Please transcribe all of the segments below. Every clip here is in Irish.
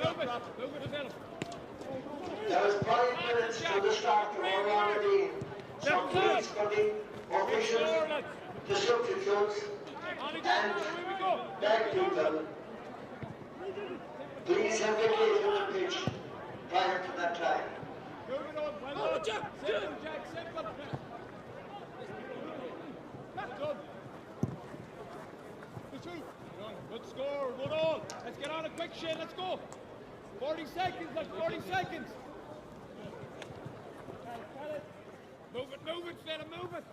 There is 5 minutes to the start of our round So please for the officials, the substitutes and back people, please have vacated the pitch prior to that time. Good score, good all. Let's get on a quick shit, let's go. 40 seconds, like 40 seconds. Move it, move it, fella, move it.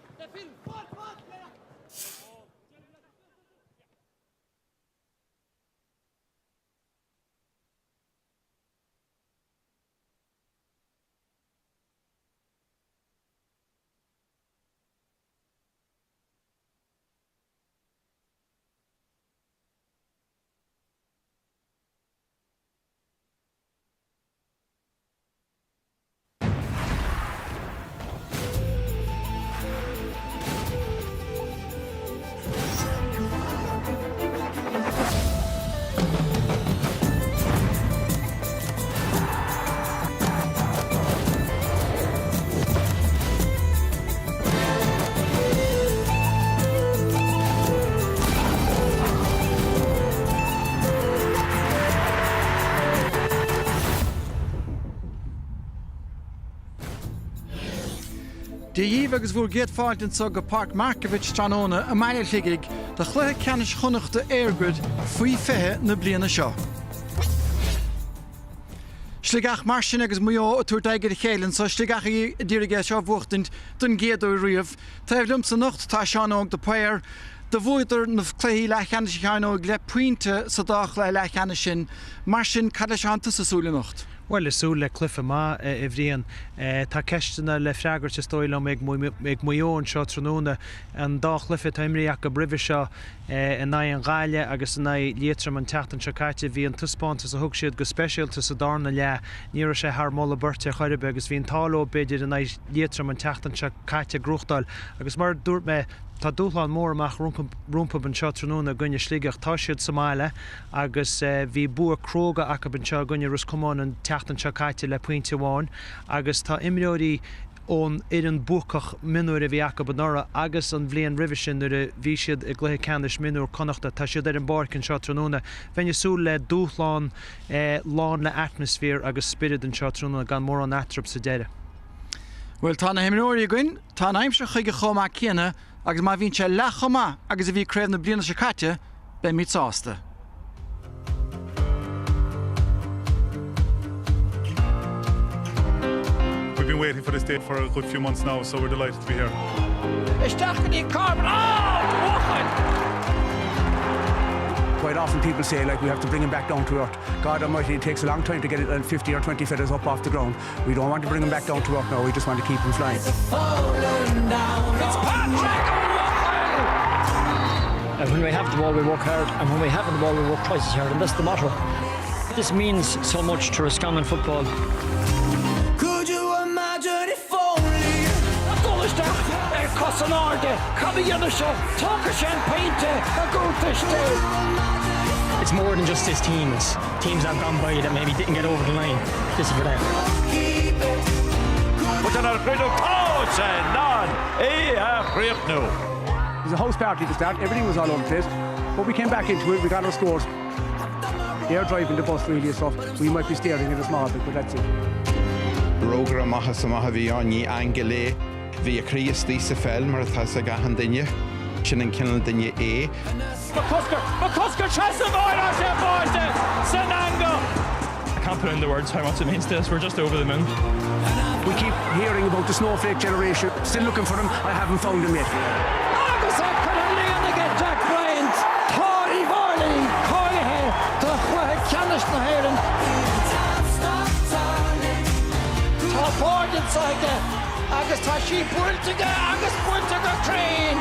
Dia dhíbh agus bhúr gcéad fáilte anso go Páirc Markievicz tráthnóna i mbaile Shligigh do chluiche ceannais Chonnachta EirGrid faoi 20 na bliana seo. Sligeach mar sin agus Maigh Eo ag tabhairt aghaidh ar a chéile anso, Sligeach ag iarraidh é seo a bhuachtaint don gcéad uair riamh. Taobh liomsa anocht tá Seán Óg de Paor. Do bhuadar na cluichí leathcheannais a Sheáin Óig le pointe sa dá chluiche leathcheannais sin. Mar sin, cad leis atánn tusa ag súil anocht? Bhuel, ag súil le cluiche maith, a Bhriain. Tá ceisteanna le freagairt is dóigh liom ag Maigh Eo anseo tráthnóna. An dá chluiche atá imrithe acu roimhe seo, in aghaidh an Ghaillimh agus in aghaidh Liatroim an tseachtain seo caite, bhí an taispeántas a thug siad go speisialta sa darna leath, ní raibh sé thar moladh beirte ar chor ar bith agus bhí an t-ádh leo b'fhéidir in aghaidh Liatroim an tseachtain seo caite gnóthachtáil agus mar a dúirt mé, tá dúshlán mór amach rompu anseo tráthnóna i gcoinne Sligeach. Tá siad sa mbaile agus bhí bua cróga acu anseo i gcoinne Ros Comáin an tseachtain seo caite le pointe amháin agus tá imreoirí ón fhoireann buacach mionúir a bhí acu anuraidh agus an bhliain roimhe sin nuair a bhí siad i gcluiche ceannais mionúr Connachta. Tá siad ar an bpáirc anseo tráthnóna. Bheinn ag súil le dúshlán lán le atmaisféar agus spiorad anseo tráthnóna gan mórán eatarthu sa deireadh. Bhuel, tá na himreoirí againn, tá an aimsir chuige chomh maith céanna agus má bhíonn sé leath chomh maith agus a bhí craobh na bliana seo caite, beimid sásta. We've been waiting for this day for a good few months now, so we're delighted to be here. Isteach go dtí Corbett, oh! Buachaill! Quite often people say like we have to bring him back down to earth. God almighty, it takes a long time to get it 50 or 20 feathers up off the ground. We don't want to bring him back down to earth now, we just want to keep him flying. It's Patrick And when we have the ball, we work hard, and when we haven't the ball, we work twice as hard, and that's the motto. This means so much to Roscommon football. Could you imagine if only Dul isteach ar cos in airde, cad a dhéanfaidh sé? Tógfaidh sé an pointe i gcúltuiste. It's more than just this team, it's teams that have gone by that maybe didn't get over the line. This is for them. Tá sé in ann é a chríochnú. It was a house party to start, everything was all over the place, but we came back into it, we got our scores. They're driving the bus really so we might be staring at a small bit, but that's it. Rógaire amach is amach a bhí ann, ní aingeal é. Bhí a chroí istigh sa pheil mar atá fhios ag achan duine. Sin an cineál duine é. McCusker, McCusker trasna bháire sé báiste san eangach. I can't put into words how much it means to us, we're just over the moon. We keep hearing about the snowflake generation, still looking for them, I haven't found them yet. Agus é curtha líon aige Jack Bryant, tá Uíbh Fhailí cáilithe do chluiche ceannais na hÉireann. Tá báid anseo aige agus tá sí buailte aige agus buailte go cruinn.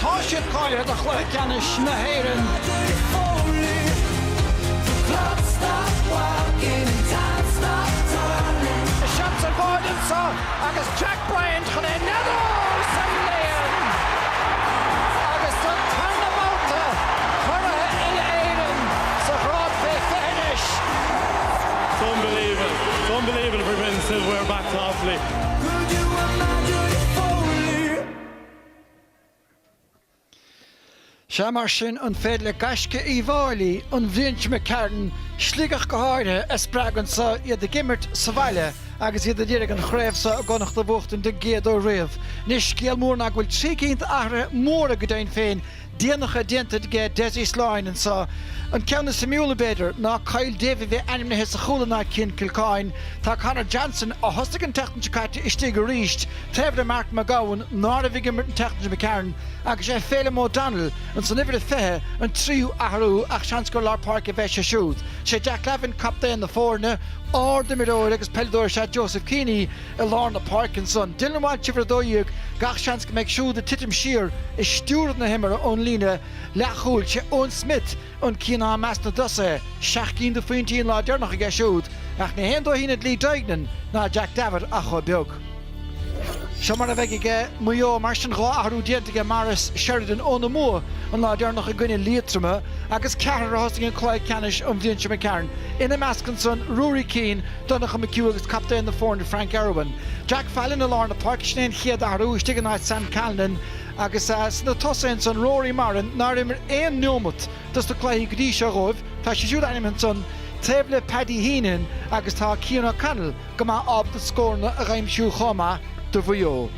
Tá siad cáilithe do chluiche ceannais na hÉireann. Isteach sa bhád anseo agus Jack Bryant chun é neadú sa líon agus don tarna babhta curaithe uile-Éireann sa ghrád fé 20 anois. It's unbelievable to be bringing silverware back to Offaly. Sea, mar sin, an féidir le gaisce Uíbh Fhailí an bhliain seo McCarron, Sligeach go háirithe, a spreagadh anso, iad ag imirt sa bhaile agus iad ag iarraidh an chraobh seo i gConnacht a bhuachtaint den gcéad uair riamh. Anois, scéal mór ná go bhfuil 3 cinn d'athruithe móra go deimhin féin déanacha déanta aige Dessie Sloyne anso. An ceann is suimiúla, b'fhéidir, ná Kyle Davey a bheith ainmnithe sa chúl in áit Cian Kilcoyne. Tá Conor Johnson, a thosaigh an tseachtain seo caite, istigh arís, taobh le Mark McGowan, ná raibh ag imirt an tseachtain seo McCarron, agus sé Phelim O'Donnell ansan uimhir a 20, an tríú athrú, ach seans gur lár páirce a bheas sé siúd. Sé Jack Lavin captaen na foirne, ard-imreoir agus peileadóir is ea Joseph Keaney, i lár na páirce ansan. Dylan Walsh uimhir 12, gach seans go mbeidh siúd ag titim siar ag stiúradh na himeartha ón líne leathchúil. Sé Eoin Smith an ceann i measc na dtosaithe, 7 gcinn de phointí an lá deireanach aige siúd, ach ní haon dóithín iad Lee Duignan ná Jack Davitt ach chomh beag. Seo mar a bheidh aige Maigh Eo mar sin, 2 athrú déanta aige Maurice Sheridan óna mbua an lá deireanach i gcoinne Liatroma agus ceathrar a thosaigh an cluiche ceannais an bhliain seo McCarron ina measc ansan, Ruairí Keane, Donncha McHugh agus captaen na foirne Frank Irwin. Jack Fallon i lár na páirce, sin é an chéad athrú, istigh in áit Sam Callinan agus sna tosaithe ansan Rory Moran nár imir aon neomat dos na cluichí go dtí seo dhóibh, tá sé siúd ainmnithe ansan taobh le Paddy Heenan agus tá Cian O'Connell go maith ábalta scóranna a dh'aimsiú chomh maith do Mhaigh Eo.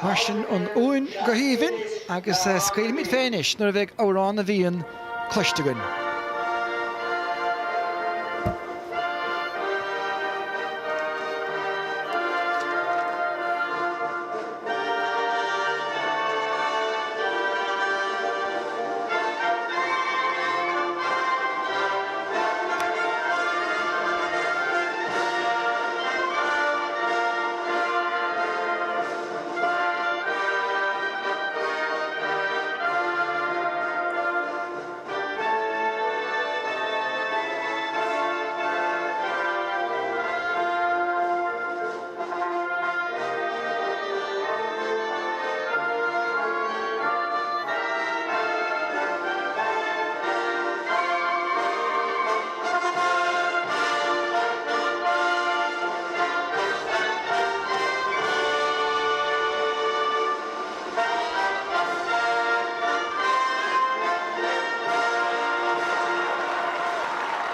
Mar sin, an uain go haoibhinn agus scaoilfimid fé anois nuair a bheidh Amhrán na bhFiann cloiste againn.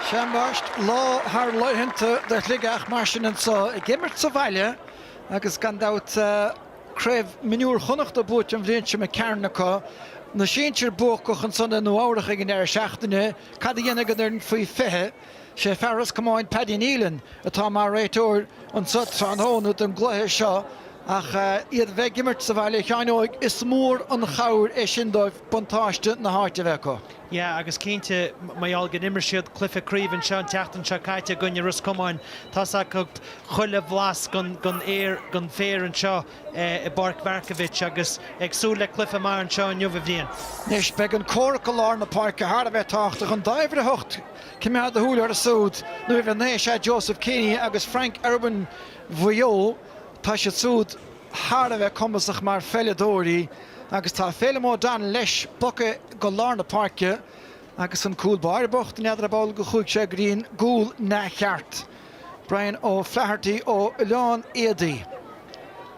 Sea ambaist, lá thar laethanta do Shligeach mar sin anso ag imirt sa bhaile agus gan dabht Craobh Mionúir Chonnachta buaite an bhliain seo McCarron acu. Na sinsir buacach ansan i Nua Eabhrach ag an deireadh seachtaine. Cad a dhéanfaidh an fhoireann faoi 20? Sé fear Ros Comáin Paddy Nealon atá mar réiteoir anso tráthnóna don gcluiche seo ach iad a bheith ag imirt sa bhaile, a Sheáin Óig, is mór an chabhair é sin dóibh buntáiste na háite a bheith acu. Yeah agus cinnte, mar gheall gur imir siad cluiche craoibhe anseo an tseachtain seo caite i gcoinne Ros Comáin, tá's acu chuile bhlas den féar anseo i bPáirc Mharkievicz agus ag súil le cluiche maith anseo inniu, a Bhriain. Anois, beidh an comhrac i lár na páirce thar a bheith tábhachtach. An dá uimhir 8, coimeád do shúil orthu siúd, nó uimhir 9, is ea Joseph Keaney agus Frank Irwin Mhaigh Eo, tá siad siúd thar a bheith cumasach mar pheileadóirí agus tá Phelim O'Donnell leis bogtha go lár na páirce agus an cúl báire bocht, n'fheadar ab amhlaidh go chuaigh sé go dtí an gcúl neamhcheart. Brian O'Flaherty ó Oileán Éadaí.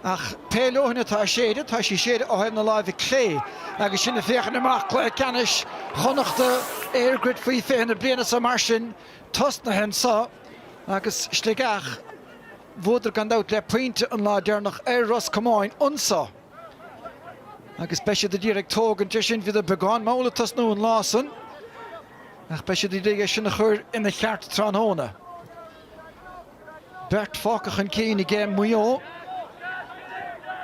Ach pé leoithne atá ag séideadh, tá sí ag séideadh ó thaobh na láimhe clé agus sinn ag féachaint amach cluiche ceannais Chonnachta EirGrid faoi 20 na bliana seo mar sin tosnaithe anso agus Sligeach Bhuadar gan dabht le pointe an lá deireanach ar Ros Comáin anso agus beidh siad ag iarraidh tógaint air sin. Bhíodar beagán mall ag tosnú an lá san ach beidh siad ag iarraidh é sin a chur ina cheart tráthnóna. Beirt fágtha chun cinn aige Maigh Eo.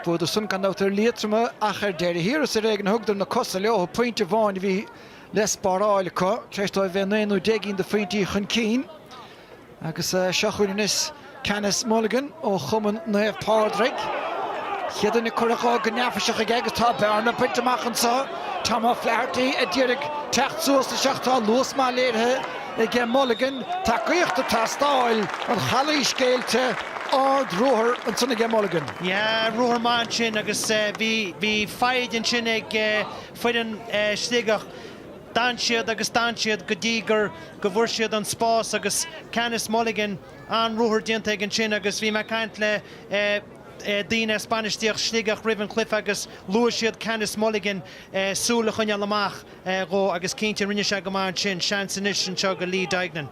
Bhuadar san gan dabht ar Liatroim ach ar deireadh thiar is ar éigean a thugadar na cosa leo. Pointe amháin a bhí le spáráil acu tar éis dóibh bheith naoi nó deich gcinn de phointí chun cinn. Agus seo chugainn anois Canice Mulligan ó Chumann Naomh Pádraig. Chéad duine curtha dhó go neafaiseach aige agus tá bearna bainte amach anseo. Tom O'Flaherty a d'iarraidh teacht suas leis ach tá luas maith léirithe aige Mulligan. Tacaíocht ag teastáil, an chalaois géillte, ard-ruathar ansan aige Mulligan. Yeah, ruathar maith ansin agus bhí, bhí foighid ansin ag foireann Sligeach. D'fhan siad agus d'fhan siad go dtí gur go bhfuair siad an spás agus Canice Mulligan, an-ruathar déanta aige ansin agus bhí mé ag caint le daoine as bainistíocht Shligeach roimh an chluiche agus luaigh siad Canice Mulligan súil a choinneáil amach dhó agus cinnte rinne sé go maith ansin. Seans anois anseo go Lee Duignan.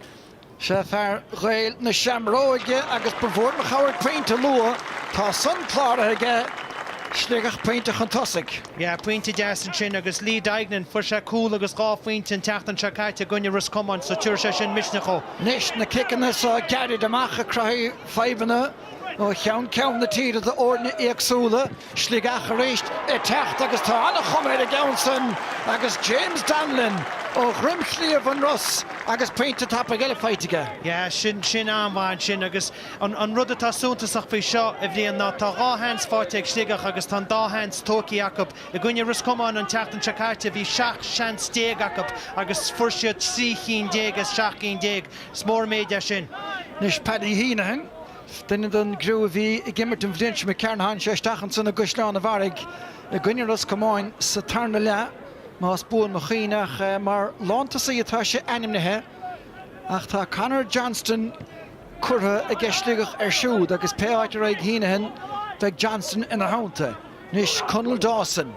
Sea, fear Ghaeil na Seamróige agus ba mhór an chabhair pointe luath. Tá san cláraithe aige, Sligeach pointe chun tosaigh. Yeah, pointe deas ansin agus Lee Duignan, fuair sé cúl agus 2 phointe an tseachtain seo caite i gcoinne Ros Comáin so tabharfaidh sé sin misneach dhó. Anois na ciceanna seo gairid amach ag cruthú fadhbanna ó cheann ceann na tíre d'fhoirne éagsúla. Sligeach arís ag teacht agus tá an-chuma ar an gceann san agus James Donlon ó Dhroim Shliabh an Ros agus pointe tapaidh eile faighte aige. Yeah, sin, sin an-mhaith ansin agus an, an rud atá suntasach faoi seo, a Bhriain, ná tá 2 sheans faighte ag Sligeach agus tá an dá sheans tógtha acu. I gcoinne Ros Comáin an tseachtain seo caite bhí 17 seans acu agus fuair siad 13 chinn as 17 gcinn. Is mór an méid é sin. Anois Paddy Heneghan. Duine den gcriú a bhí ag imirt an bhliain seo imigh tharainn, tháinig sé isteach ansan i gCaisleán an Bharraigh i gcoinne Ros Comáin sa tarna leath, más buan mo chuimhne, ach mar lántosaí atá sé ainmnithe. Ach tá Conor Johnston curtha aige Sligeach air siúd agus pé áit a raghaidh Heneghan beidh Johnston ina theannta. Anois Conall Dawson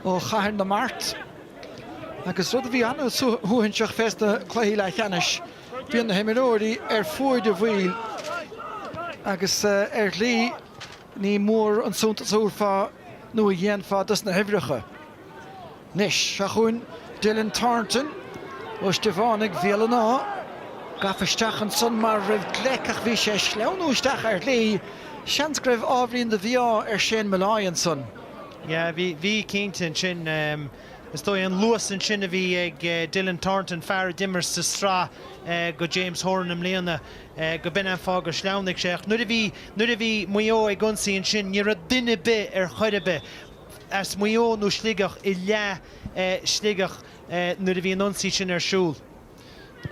ó Chathair na Mart agus rud a bhí an-shuaithinseach fés na cluichí leathcheannais, Bíonn na himreoirí ar fuaid a bhfuil agus ar shlí ní mór an suntas a thabharfá nó a dhéanfá dos na huimhreacha. Anois, seo chugainn Dylan Thornton ó Stiofánaigh Bhéal an Átha. Gafa isteach ansan mar a raibh gleic ach bhí sé ag sleamhnú isteach ar shlí. Seans go raibh ábhairín de mhí-ádh ar Shane Molloy ansan. Yeah, bhí, bhí cinnte ansin. Is dóigh an luas ansin a bhí ag Dylan Thornton, fear a d'imir sa tsraith go James Horan i mbliana, go b'in an fáth gur shleamhnaigh sé. Ach nuair a bhí, nuair a bhí Maigh Eo ag ionsaí ansin, ní raibh duine ar bith ar chor ar bith as Maigh Eo nó Sligeach i leath Shligeach nuair a bhí an ionsaí sin ar siúl.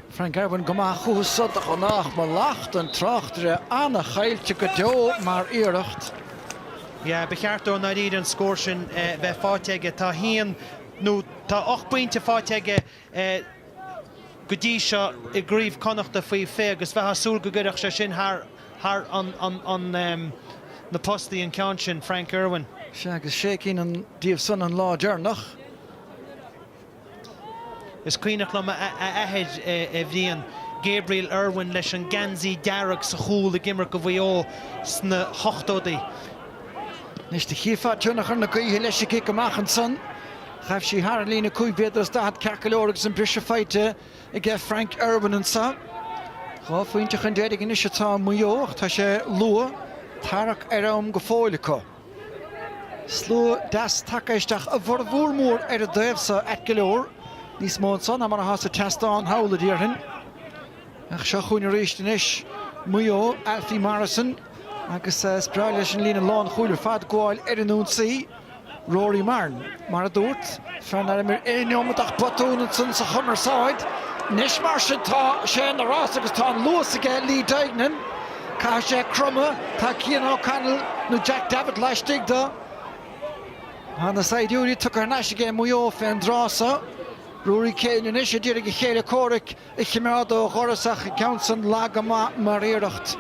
Frank Irwin go maith chucu so de ghnáth, mo lacht an tráchtaire, ana-chaillte go deo mar iarracht. Yeah, ba cheart dó i ndáiríre an scór sin bheith faighte aige. Tá haon, nó tá 8 bpointe faighte aige go dtí seo i gCraobh Connachta faoi 20 agus bheifeá ag súil go gcuirfeadh sé sin thar, thar an, an, an, na postaí an ceann sin, Frank Irwin. Sea, agus sé cinn díobh san an lá deireanach. Is cuimhneach liom a athair, a Bhriain, Gabriel Irwin leis an geansaí dearg sa chúl ag imirt go Mhaigh Eo sna hochtóidí. Anois do chífeá tionchar na gaoithe leis an gcic amach ansan. Ghaibh sí thar an líne 5 mhéadar is 40 ceart go leor agus an briseadh faighte aige Frank Irwin anso. 2 phointe chun deiridh anois atá Maigh Eo ach tá sé luath, tarrac ar am go fóill acu. Slua deas tagtha isteach, a bhformhór mór ar an dtaobh so, ait go leor. Níos mó anso ná mar atá sa tseastán thall, a déarfainn. Ach seo chugainn arís anois Maigh Eo, Alfie Morrison, agus is breá leis an líne lánchúil ar fad gabháil ar an ionsaí. Rory Marron, mar a dúrt, fear nár imir aon neomat ach botún ansan sa chumarsáid. Anois mar sin tá sé ina rás agus tá an luas aige Lee Duignan. Caithfidh sé cromadh, tá Cian O'Connell nó Jack Davitt laistigh de. Tá na saighdiúirí tugtha thar n-ais aige Maigh Eo fén dtráth so. Ruairí Kane anois a d'iarraidh a chéile comhraic a choimeád ó dhoras ach an ceann san lag go maith mar iarracht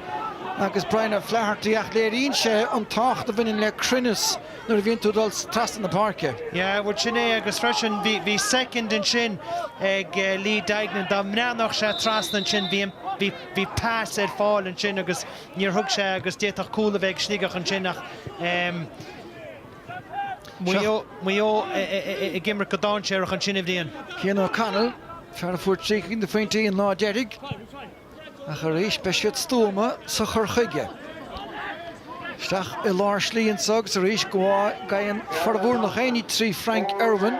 agus Brian O'Flaherty ach léiríonn sé an tábhacht a bhaineann le cruinneas nuair a bhíonn tú ag dul trasna na páirce. Yeah, bhuel sin é agus freisin bhí bhí soicind ansin ag Lee Duignan dá mbreathnódh sé trasna ansin bhí an bhí bhí pas ar fáil ansin agus níor thug sé agus d'fhéadfadh cúl a bheith ag Sligeach ansin ach ehm Maigh Eo Maigh Eo ag imirt go dainséarach ansin a Bhriain. Cian O'Connell, fear a fuair 3 cinn de phointí an lá deiridh ach arís beidh siad stuama sa chur chuige. Isteach i lár slí anso agus arís gabhann formhór na ndaoine trí Frank Irwin.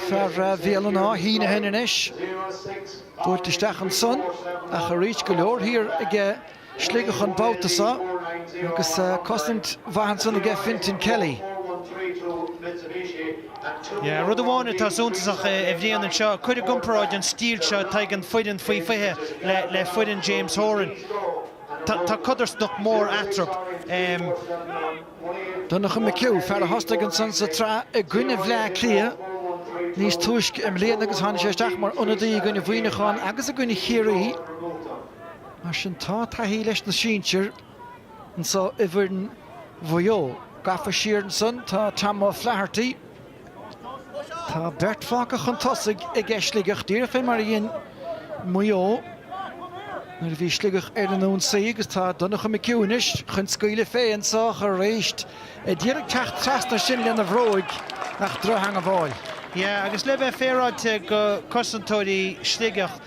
Fear Bhéal an Átha Heneghan anois. Buailte isteach ansan ach arís go leor thiar aige Sligeach an babhta seo agus cosaint mhaith ansan aige Fintan Kelly. Yeah, rud amháin atá suntasach a Bhriain anseo, cuir i gcomparáid an stíl seo atá ag an foireann faoi 20 le foireann James Horan. Tá codarsnacht mór eatarthu. Donncha McHugh, fear a thosnaigh ansan sa tsraith i gcoinne Bhleá Cliath. níos túisce i mbliana agus tháinig sé isteach mar ionadaí i gcoinne Mhuineacháin agus i gcoinne Chiarraí. Mar sin tá taithí leis na sinsir anseo i bhfoireann Mhaigh Eo. Gafa siar ansan tá Tom O'Flaherty. Tá beirt fágtha chun tosaigh aige Sligeach, díreach fé mar a dhein Maigh Eo nuair a bhí Sligeach ar an ionsaí agus tá Donncha McHugh anois chun scaoileadh fé anseo arís ag iarraidh teacht trasna sin lena bhróig ach drochtheangmháil. Yeah, agus le bheith féaráilte go cosantóirí Sligeach,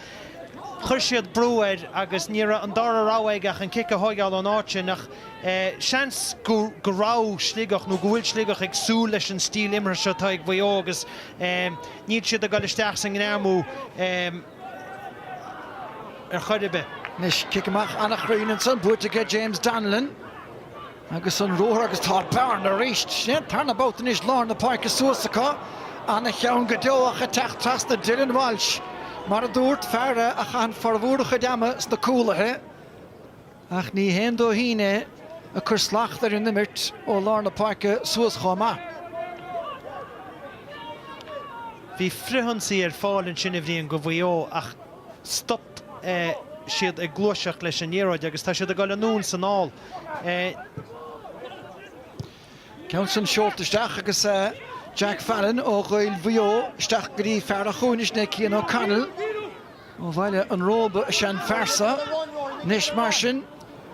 chuir siad brú air agus ní raibh an dara rogha aige ach an cic a thóigeáil ón áit sin ach seans go raibh Sligeach nó go bhfuil Sligeach ag súil leis an stíl imeartha seo atá ag Mhaigh Eo agus níl siad ag dul isteach sa ngreamú ar chor ar bith. Anois cic amach an-chruinn ansan, buaite aige James Donnellan. Agus an ruathar agus tá bearna arís. Sin é an tarna babhta anois lár na páirce suas acu. Ana-cheann go deo ach ag teacht trasna Dylan Walsh. Mar a dúrt, fear a chaitheann formhór a chuid ama sna cúlaithe. Ach ní haon dóithín é ag cur slacht ar an imirt ó lár na páirce suas chomh maith. Bhí frithionsaí ar fáil ansin a Bhriain go Mhaigh Eo ach stop siad ag gluaiseacht leis an liathróid agus tá siad ag dul anonn is anall. Ceann san seolta isteach agus Jack Fallon ó Ghaeil Mhaigh Eo isteach go dtí fear an chúinne, sin é Cian O'Connell ó Bhaile an Róba is ea an fear so. Anois mar sin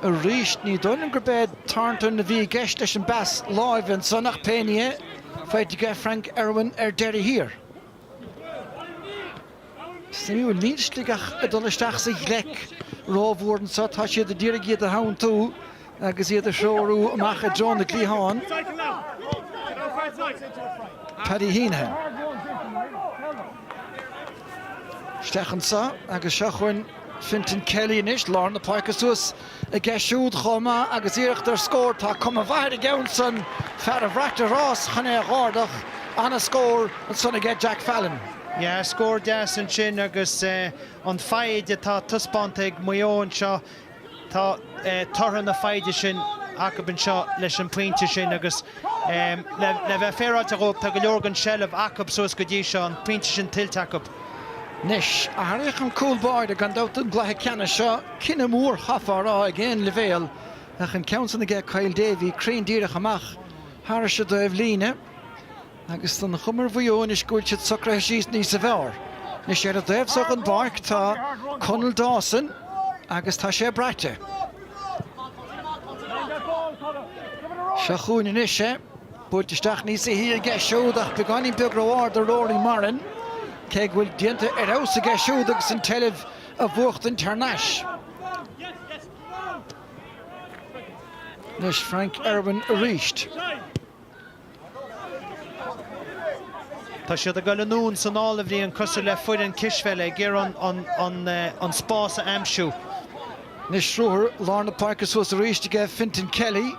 arís ní dóigh liom gurb é Thornton a bhí i gceist leis an bpas láimhe ansan ach pé ní é, faighte aige Frank Irwin ar deireadh thiar. Suimiúil, níl Sligeach ag dul isteach sa ghleic rómhór anseo, tá siad ag iarraidh iad a theanntú agus iad a threorú amach i dtreo na gcliathán. Paddy Heneghan. Isteach anseo agus seo chugainn Fintan Kelly anois, lár na páirce suas aige siúd chomh maith agus iarracht ar scór. Tá cuma mhaith ar an gceann san, fear a bhrait a rás chun é a dh'ardach. Ana-scór ansan aige Jack Fallon. Yeah, scór deas ansin agus an foighid atá taispeánta ag Maigh Eo anseo, tá tortha na foighde sin acu anseo leis an bpointe sin agus le bheith féaráilte dhóibh, tá go leor den seilbh acu suas go dtí seo, an pointe sin tuillte acu. Anois, athraíodh an cúl báire gan dabht don gcluiche ceannais seo. Cinneadh mór, chaithfeá a rá, ag aon leibhéal, ach an ceann san aige Kyle Davey cruinn díreach amach thairis an dtaobh líne agus an chuma ar Mhaigh Eo anois go bhfuil siad socraithe síos níosa bhfearr. Anois ar an dtaobh so den bpáirc tá Conall Dawson agus tá sé braite. Seo chugainn anois é. Buailte isteach níosa shia aige siúd ach beagáinín beag ró-ard do Rory Moran, cé go bhfuil déanta ar fheabhas aige siúd agus an tseilbh a bhuachtaint thar n-ais. Anois Frank Irwin arís. Tá siad ag dul anonn is anall a Bhriain cosúil le foireann cispheile ag iarraidh an spás a aimsiú. Anois ruathar lár na páirce suas arís aige Fintan Kelly.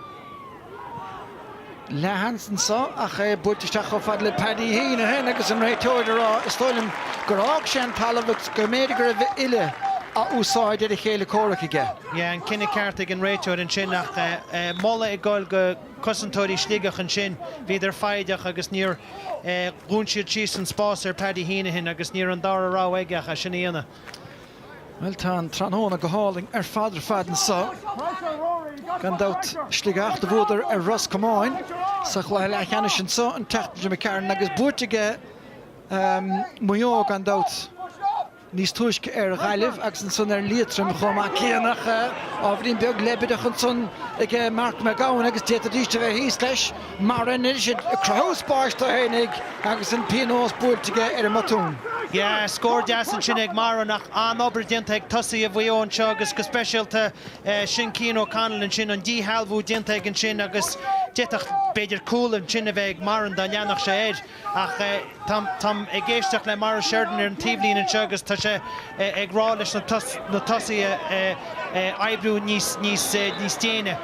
Leathsheans anseo ach é buailte isteach chomh fada le Paddy Heneghan agus an réiteoir ag rá, is dóigh liom, gur fhág sé an talamh agus go mb'fhéidir go raibh a uille á úsáid ar a chéile comhraic aige. Yeah, an cinneadh ceart ag an réiteoir ansin ach moladh ag dul go cosantóirí Sligeach ansin. Bhíodar foighdeach agus níor dhún siad síos an spás ar Paddy Heneghan agus ní raibh an dara rogha aige ach é sin a dhéanamh. Bhuel, tá an tráthnóna go hálainn ar fad ar fad anseo. Gan dabht, Sligeach do bhuadar ar Ros Comáin sa chluiche leathcheannais anseo an tseachtain seo imigh tharainn agus buaite aige Maigh Eo gan dabht níos túisce ar Ghaillimh agus ansan ar Liatroim chomh maith céanna ach ábhairín beag leibideach ansan aige Mark McGowan agus d'fhéadfaidís a bheith thíos leis. Moran anois ag cruthú spáis dó fhéinig agus an pionós buailte aige ar an mbotún. Yeah, scór deas ansin ag Moran ach an-obair déanta ag tosaithe Mhaigh Eo anseo agus go speisialta sin Cian O'Connell ansin, an díshealbhú déanta aige ansin agus d'fhéadfadh b'fhéidir cúl ansin a bheith ag Moran dá leanfadh sé air. Ach táim ag éisteacht le Maurice Sheridan ar an taobhlíne anseo agus tá sé ag rá leis na tosaithe oibriú níos déine.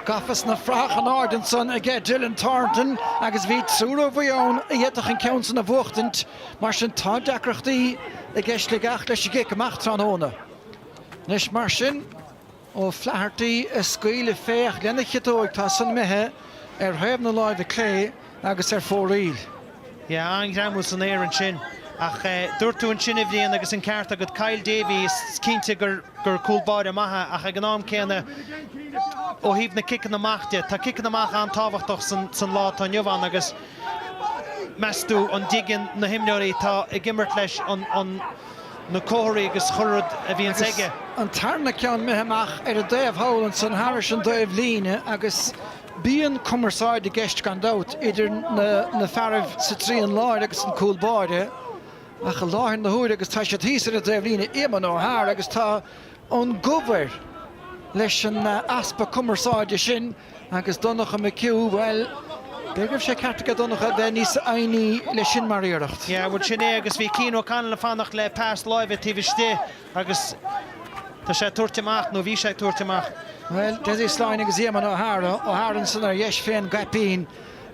Gafa sna frathacha in airde ansan aige Dylan Thornton agus bhí triúr ó Mhaigh Eo ann a d'fhéadfadh an ceann san a bhuachtaint. Mar sin tá deacrachtaí aige Sligeach leis an gcic amach tráthnóna. Anois mar sin. O'Flaherty ag scaoileadh fé ach lena chiotóig tá san imithe ar thaobh na láimhe clé agus ar fóraoil. Yeah, an-ghreamú san aer ansin. Ach dúirt tú ansin, a Bhriain, agus an ceart agat, Kyle Davey, is cinnte gur cúl báire maith é ach ag an am céanna, ó thaobh na ciceanna amach de, tá ciceanna amach an-tábhachtach san lá atá inniu ann agus meas tú an dtuigeann na himreoirí atá ag imirt leis an na comharthaí agus chuile rud a bhíonns aige. An tarna ceann imithe amach ar an dtaobh thall ansan thairis an dtaobh líne agus Bíonn cumarsáid i gceist gan dabht idir na fearaibh sa trian láir agus an cúl báire ach i láthair na huaire agus tá siad thíos ar an dtaobhlíne, Éamonn O'Hara agus tá an gomh air leis an easpa cumarsáide sin agus Donncha McHugh, bhuel, b'fhéidir go raibh sé ceart aige Donncha a bheith níos foighní leis sin mar iarracht. Yeah, bhuel sin é agus bhí Cian O'Connell ag fanacht le pas láimhe taobh istigh Agus tá sé ag tabhairt amach, nó bhí sé ag tabhairt amach. Bhuel, Dessie Slyne agus Éamonn O'Hara, O'Hara ansan ar dheis fén gcaipín.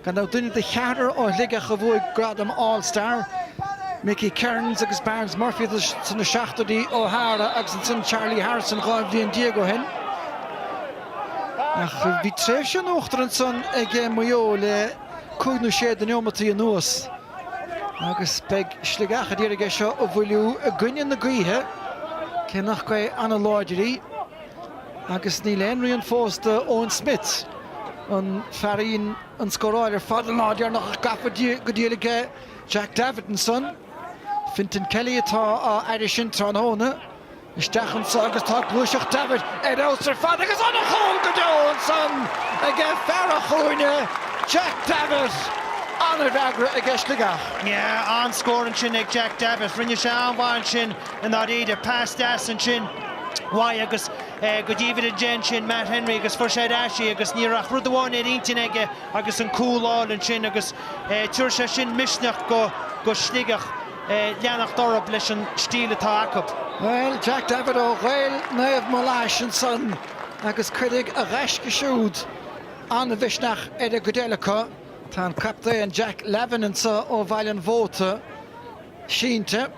Gan dabht duine de cheathrar ó Shligeach a bhuaigh gradam All Star, Mickey Kearns agus Barnes Murphy sna seachtóidí, O'Hara agus ansan Charlie Harrison 12 bhliain ó shin. Ach bhí tréimhse in uachtar ansan ag Maigh Eo le 5 nó 6 de neomataí anuas. Agus beidh Sligeach ag iarraidh é seo a mhoilliú i gcoinne na gaoithe, cé nach gaoth an-láidir í. Agus níl aon rian fós de Eoin Smith, an fear a dhein an scóráil ar fad an lá deireanach ach gafa go diail aige Jack Davitt ansan. Fintan Kelly atá á fhaire sin tráthnóna. Isteach anso agus tá gluaiseacht Davitt ar fheabhas ar fad agus an-chúl go deo ansan aige fear an chúinne, Jack Davitt! An-fhreagra aige Sligeach. Yeah, an-scór ansin ag Jack Davitt. Rinne sé an-mhaith ansin i ndáiríre. Pas deas ansin uaidh agus go dtí uimhir 10 ansin, Matt Henry, agus fuair sé ar ais í agus ní raibh ach rud amháin ar intinn aige agus an cúl a fháil ansin agus tabharfaidh sé sin misneach go Sligeach. leanacht orthu leis an stíl atá acu. Bhuel, Jack Davitt ó Ghaeil Naomh Molais ansan agus cuirfidh a ghaisce siúd an-mhisneach ar an gcuid eile acu. Tá an captaen Jack Lavin anso ó Bhaile an Mhóta sínte.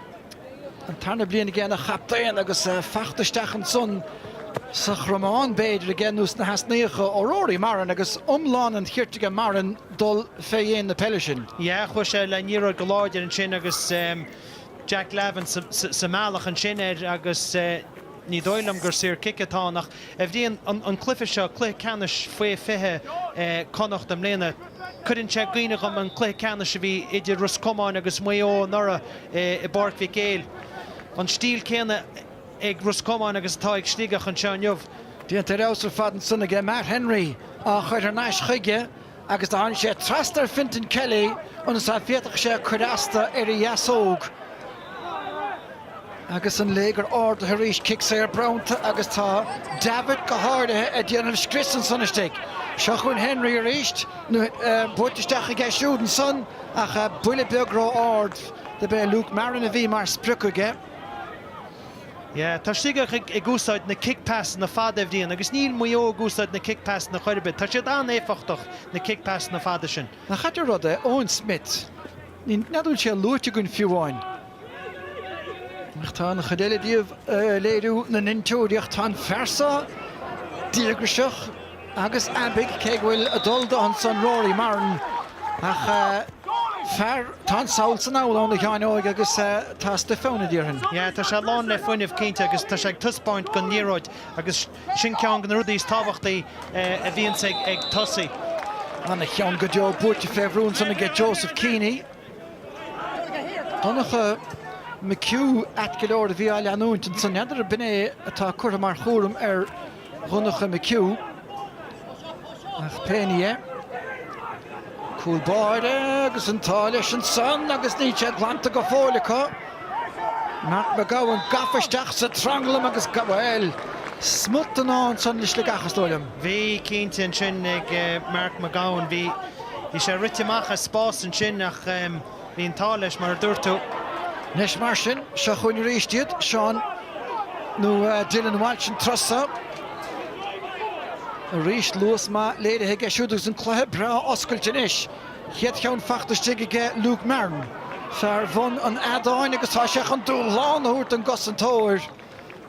An tarna bliain aige ina chaptaen agus fachta isteach ansan sa chromán b'fhéidir aige nó sna heasnaíocha ó Rory Marron agus iomlán an chirt aige Marron dul fé dhéin na peile sin. Yeah, chuaigh sé le liathróid go láidir ansin agus Jack Lavin sa mbealach ansin air agus ní dóigh liom gur saor cic atá ann ach a Bhriain, an cluiche seo, cluiche ceannais faoi 20 Connacht i mbliana, cuireann sé i gcuimhne dhom an cluiche ceannais a bhí idir Ros Comáin agus Maigh Eo anuraidh i bPáirc Mhic Éil. An stíl céanna ag Ros Comáin agus atá ag Sligeach anseo inniu. Déanta ar fheabhas ar fad ansan aige Matt Henry á chur thar n-ais chuige agus do tháinig sé trasna ar Fintan Kelly ionas ná féadfadh sé cur astu ar a dheasóg. Agus an léigear ardaithe arís, cic saor bronnta agus tá Davitt go háirithe ag déanamh scrios ansan istigh. Seo chugainn Henry arís, nó buailte isteach aige siúd ansan ach buille beag ró-ard do b'é Luke Marron a bhí mar sprioc aige. Yeah, tá Sligeach ag úsáid na kick passanna fada a Bhriain agus níl Maigh Eo ag úsáid na kick passanna chor ar bith. Tá siad an-éifeachtach, na kick passanna fada sin. Nach ait an rud é, Eoin Smith, ní n'fheadar an bhfuil sé luaite againn fiú amháin. Ach tá an chuid eile díobh ag léiriú na ndintiúirí ach tá an fear seo díograiseach agus aibidh, cé go bhfuil ag dul do ansan Rory Marron ach fear, tá an sall 's an anall ann a Sheáin Óig agus tá stuif ann a déarfainn. Yeah, tá sé lán le fuinneamh cinnte agus tá sé ag taispeáint don liathróid agus sin ceann de na rudaí is tábhachtaí a bhíonns ag tosaí. Ana-cheann go deo buailte fé bhrú ansan aige Joseph Keaney. Donncha McHugh ait go leor a bhí á leanúint ansan. N'fheadar an b'in é atá curtha mar chúram ar Dhonncha McHugh. Ach pé ní é. Cúl báire agus an t-ádh leis ansan agus níl sé glanta go fóill acu. Mark McGowan gafa isteach sa tranglam agus, bhuel, smut den ádh ansan le Sligeach is dóigh liom. Bhí, cinnte, ansin ag Mark McGowan. Bhí, bhí sé rite amach as spás ansin ach bhí an t-ádh leis, mar a dúirt tú. Anois mar sin, seo chugainn arís iad, Seán nó Dylan Walsh an turas seo. Arís luas maith léirithe aige siúd agus an cluiche breá oscailte anois. Chéad cheann fachta istigh aige Luke Marron, fear Bhun an Fheadáin agus tá sé chun dúshlán a thabhairt don gcosantóir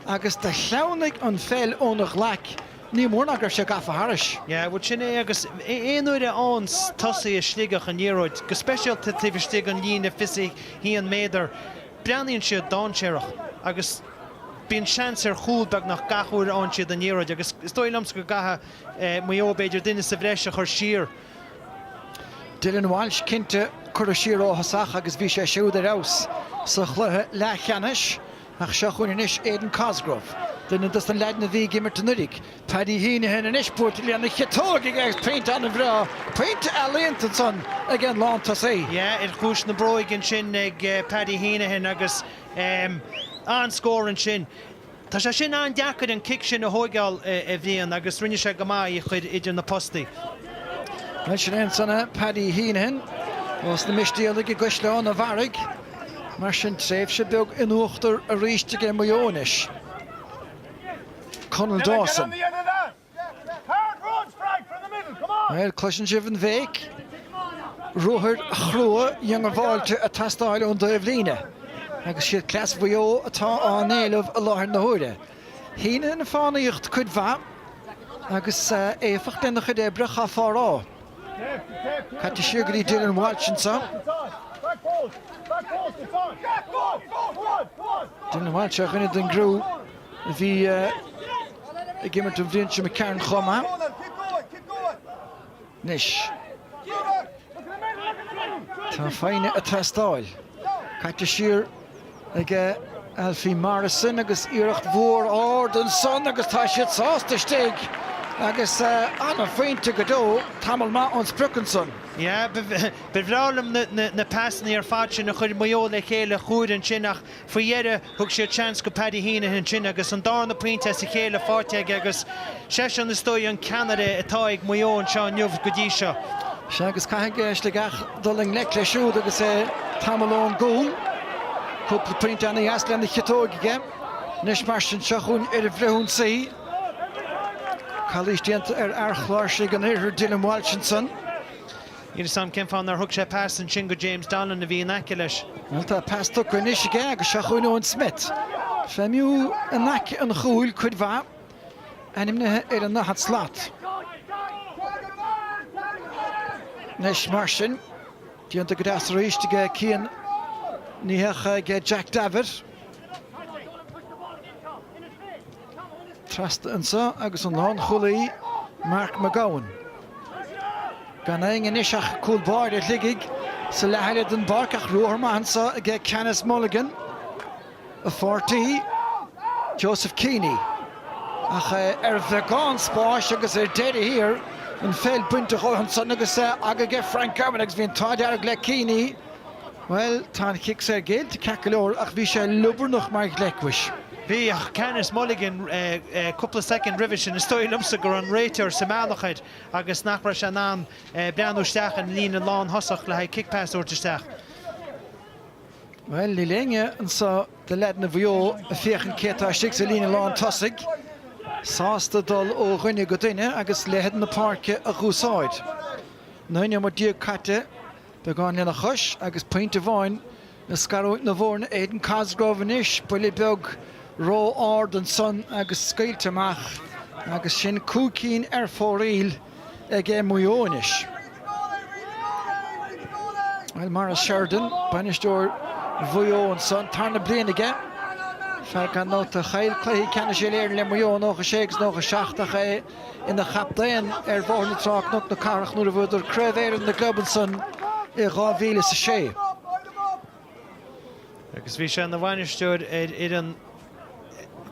agus do shleamhnaigh an pheil óna ghlaic. Ní mór ná go raibh sé gafa thairis. Yeah, bhuel sin é agus aon uair a fhaigheann tosaí i Sligeach an liathróid, go speisialta taobh istigh den líne 21 méadar, breathnaíonn siad dainséarach agus bíonn seans ar chúl beagnach gach uair a fhaigheann siad an liathróid agus is dóigh liomsa go gcaithfidh Maigh Eo b'fhéidir duine sa bhreis a chur siar. Dylan Walsh cinnte curtha siar ó thosach agus bhí sé siúd ar fheabhas sa chluiche leathcheannais. Ach seo chugainn anois Aidan Cosgrove, duine dos na leaideanna a bhí ag imirt anuraidh. Paddy Heneghan anois buailte lena chiotóg aige agus pointe an-bhreá, pointe ealaíonta ansan ag an lántosaí. Yeah, ar chúis na bróige ansin ag Paddy Heneghan agus an-scór ansin. Tá sé sin an-deacair an cic sin a thóigeáil, a Bhriain, agus rinne sé go maith í a chur idir na postaí. Bhuel, sin é ansan é, Paddy Heneghan ós na Mistéalaigh i gCaisleán an Bharraigh. Mar sin, tréimhse beag in uachtar arís aige Maigh Eo anois. Conall Dawson. Bhuel, cloiseann sibh an bhéic. Ruathair chrua dhiongbháilte ag teastáil ón dtaobhlíne. Agus siad cleas Mhaigh Eo atá á n-éileamh i láthair na huaire. Heneghan ag fánaíocht cuid mhaith agus éifeacht lena chuid oibre, chaithfeá a rá. Caite siar go dtí Dylan Walsh anseo. Dylan Walsh ar dhuine den gcriú a bhí ag imirt an bhliain seo McCarron chomh maith. Anois, tá foighne ag teastáil. Caite siar ag Alfie Morrison agus iarracht mhór ard ansan agus tá siad sásta istigh agus an-phointe go deo, tamall maith ón sprioc ansan. Yeah, ba bhreá liom na pasanna ar fad sin a chuir Maigh Eo le chéile chuaigh ansin ach faoi dheireadh thug siad seans go Paddy Heneghan ansin agus an darna pointe as a chéile faighte aige agus seisean is dóigh an ceannaire atá ag Maigh Eo anseo inniu go dtí seo. Sea, agus caithfidh Sligeach dul i ngleic leis siúd agus é tamall ón gcúl. Cúpla pointe ana-dheas lena chiotóig aige. Anois mar sin, seo chugainn ar an bhfrithionsaí. Calaois déanta ar fhear Chláirsigh an Oirthir, Dylan Walsh ansan. Níl 'fhios a'm cén fáth nár thug sé pas ansin go James Donlan a bhí in aice leis. Bhuel, tá pas tugtha anois aige agus seo chugainn Eoin Smith. Feidhmiú in aice an chúil cuid mhaith. Ainmnithe ar an ndaichead slat. Anois mar sin, déanta go deas arís aige Cian, ní hea, ag Jack Davitt. Trasna anseo agus an lánchúlaí Mark McGowan. Gan éinne anois ach cúl báire Shligigh sa leath eile den bpáirc ach ruathar maith anseo aige Canice Mulligan. A pháirtí, Joseph Keaney, ach ar bheagán spáis agus ar deireadh thiar an pheil bainte dhó ansan agus aige Frank Irwin agus bhí an t-ádh dearg le Keaney. Bhuel, tá an chic saor géillte ceart go leor ach bhí sé liobarnach mar ghleic-bhois. Bhí, ach Canice Mulligan cúpla soicind roimhe sin, is dóigh liomsa go raibh an réiteoir sa mbealach air agus nach raibh sé in ann breathnú isteach ar an líne lánthosach le haghaidh cic pas a thabhairt isteach. Bhuel, níl éinne anseo de leaideanna Mhaigh Eo ag féachaint cé atá istigh sa líne lán tosaigh, sásta dul ó dhuine go duine agus leithead na páirce a dh'úsáid. 19 neomat caite, beagán lena chois agus pointe amháin ag scarúint na bhfoirne. Aidan Cosgrove anois, buille beag ró-ard ansan agus scaoilte amach agus sin cúig cinn ar fóraoil. aige Maigh Eo anois. Bhuel, Maurice Sheridan, bainisteoir Mhaigh Eo ansan, tarna bliain aige. Fear gan dabht a chaill cluichí ceannais Uile-Éireann le Maigh Eo 96 agus 97 ach é ina chaptaen ar Bhóthar na Trá Cnoc na Cathrach nuair a bhuadar Craobh Éireann na gClub ansan i 2006. Agus bhí sé ina bhainisteoir ar fhoireann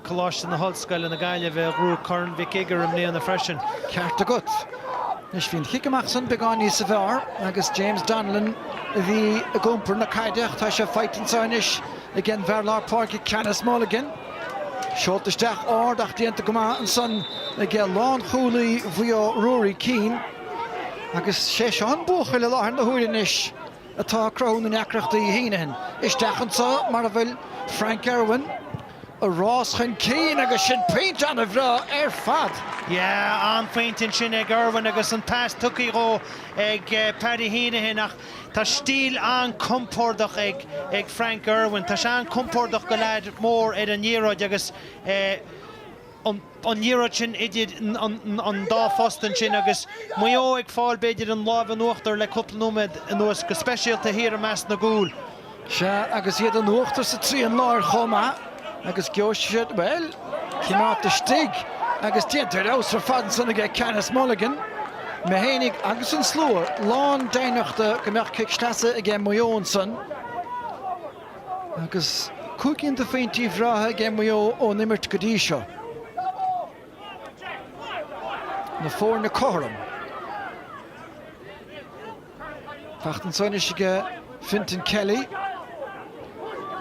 Coláiste na hOllscoile na Gaillimhe a ghnóthaigh Corn Mhic Uidhir i mbliana freisin. Ceart agat. Anois bhí an chic amach san beagán níosa bhfearr agus James Donlan a bhí ag iompar na caide ach tá sé faighte anseo anois ag an bhfear lár páirce Canice Mulligan. Seolta isteach ard ach déanta go maith ansan ag lánchúlaí Mhaigh Eo Ruairí Keane agus sé seo an buachaill i láthair na huaire anois. atá ag cruthú na ndeacrachtaí Heneghan isteach anseo mar a bhfuil Frank Irwin a rás chun cinn agus sin pointe an-bhreá ar fad. Yeah, an-phointe ansin ag Irwin agus an pas tugtha dhó ag Paddy Heneghan ach tá stíl an-compordach ag ag Frank Irwin. Tá sé an-compordach go leaid mór ar an liathróid agus eh. An liathróid sin idir an dá phost ansin agus Maigh Eo ag fáil b'fhéidir an lámh in uachtar le cúpla nóiméad anuas, go speisialta thiar i measc na gcúl. Sea, agus iad in uachtar sa trian láir chomh maith agus gheobhaidh siad, bhuel, cimeád istigh agus déanta ar fheabhas ar fad ansan aige Canice Mulligan. Mé fhéinig agus an slua lán deimhneachta go mbeadh cic sleasa aige Maigh Eo ansan agus cúigín de phointí bhreátha aige Maigh Eo ón imirt go dtí seo. Na foirne cothrom. Faighte anso anois aige Fintan Kelly.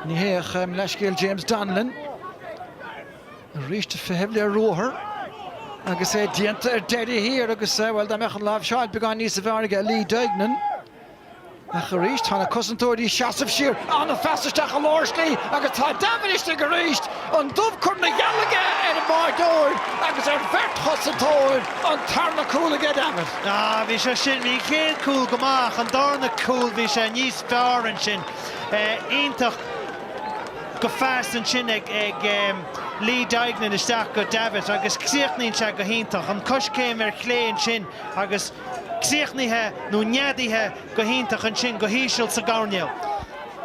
Ní hé ach leithscéal James Donlan. Arís ag feitheamh le ruathar agus é déanta ar deireadh thiar agus, bhuel, dá mbeadh an láimhseáil beagán níosa bhfearr aige Lee Duignan. Ach arís tá na cosantóirí ag seasamh siar. An-phas isteach i lár slí agus tá Davitt istigh arís. An dubh curtha ina gheal aige ar an mbáireoir agus ar bheirt chosantóir. An tarna cúl aige Davitt. Ah, bhí sé sin, bhí an chéad cúl go maith ach an darna cúl bhí sé níos fearr ansin. Iontach go phas ansin ag Lee Duignan isteach go Davitt agus críochnaíonn sé go hiontach. An coiscéim ar chlé ansin agus. Críochnaithe nó neadaithe go hiontach ansin, go híseal sa gcoirnéal.